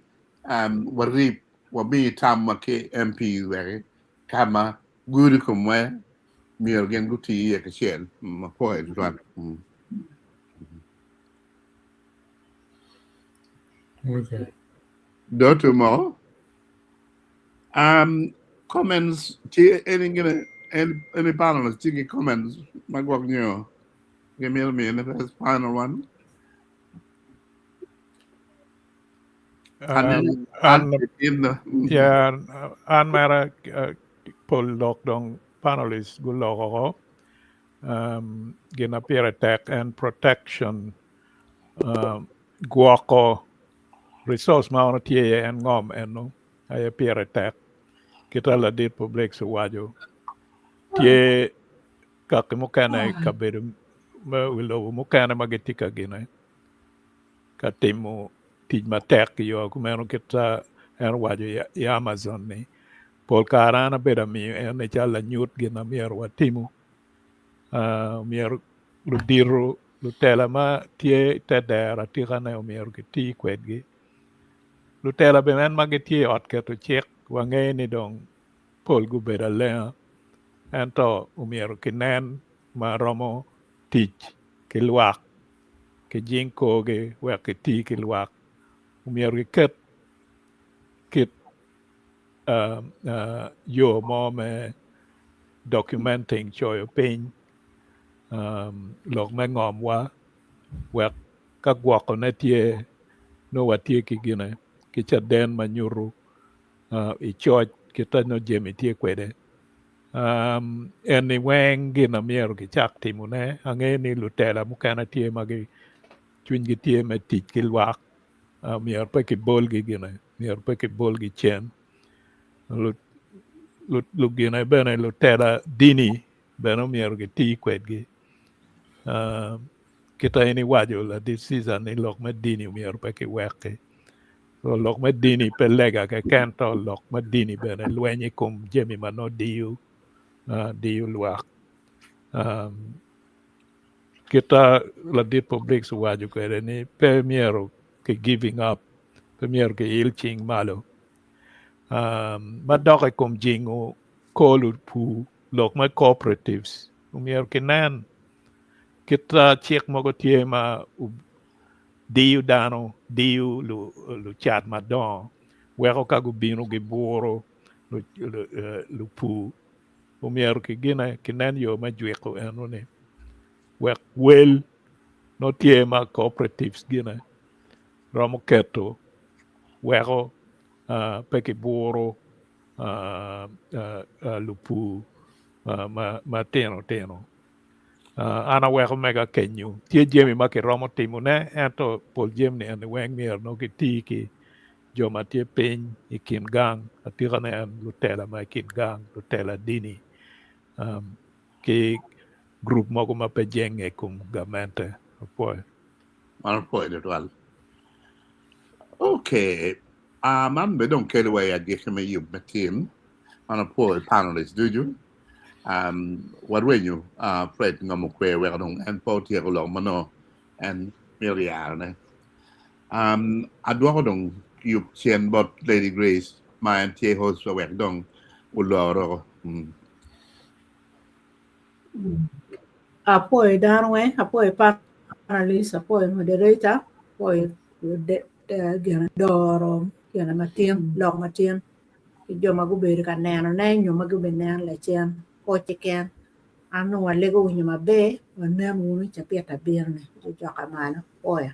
warib wami tam wa ki MPs weki ka ma gudo i komwa myero gin guti iye kacel. Apwoyo tutwal. Okay. Dr. Mo, comments, tye any gonna any panelists tye ki comments ma gwok nyo gimito miyone first final one. An yeah, an mera pol lok dong panelists guloko ko gin ma pire tek en protection gwoko resource ma ono tye iye en ngom eno aye pire tek kita ladit Publix owaco tye kaki mukene i kabedo me wi lobo mukene ma gitye ka gine ka timo tic matek i yo kumeno kita en owaco i Amazon ni pol kare an abedo amiyo en ni calo lanyut gin ma myero watimo myero ludito lutela ma tye i te dero atikane myero giti kwedgi lutela bene en ma gitye i ot keto cik wangeyo ni dong pol gubedo alenga ento myero kinen ma romo tic ki lwak ki jing korgi wek giti ki lwak myero giket kit yo mo me documenting coyo piny lok me ngomwa wek ka gwokone tye nongo watye ki gine ki caden ma nyuto i coc kit ma nongo jami tye kwede eni weng gin ma myero kicak timone angeyo ni lutela mukene tye ma cwinygi tye me tic ki lwak myero pe kibolgi gine myero pe kibolgi cen lugine bene lutela dini bene myero giti kwedgi kita in iwaco ladit Caesar ni lok me dini myero pe kiweki so lok me dini pe lega keken to lok me dini bene lweny i kom jami ma nongo diyo diyo lwak. Um, kita ladit public owaco kwede ni pe myero ki giving up, pe myero ki il cing malo. Um, ma dok i kom jingo kor lupur lok me cooperatives myero ki nen kita cik mogo tye ma diyo dano, diyo lucat madongo weko ka gubino giburo lupur omyero ki gine ki nen yo me jwiko enoni wek wel no tye ma cooperatives gine romo keto weko pe kiburo lupur ma tino tino. An aweko mega kenyo tye jami ma kiromo timone ento pol jami ni eni weng myero nongo kiti ki jo ma tye piny i kin gang atika ne en lutela ma i kin gang lutela dini ki grup mogo ma pe jenge i kom gamente. Apwoyo. Man apwoyo tutwal. Okay. Uh, man bene dong kelo wa i agikki me yub me tim. Man apwoyo panelists ducu. Um, warwenyo uh, Fred Ngomo Kwer weko dong en pe otyeko lok ma nongo en myero yarone. Um, adwoko dong yub cen bot Lady Grace ma en tye host wek dong oloro. Mm. Apwoyo dano weng, apwoyo panelist, apwoyo moderator, apwoyo gine doro gine matin, lok matin ki jo ma gubedo ka nenone nyo ma gubineno lacen koc keken. An dong walego winyo maber, wanen wunu i cabit abiro-ni. Ci coka malo, apwoyo.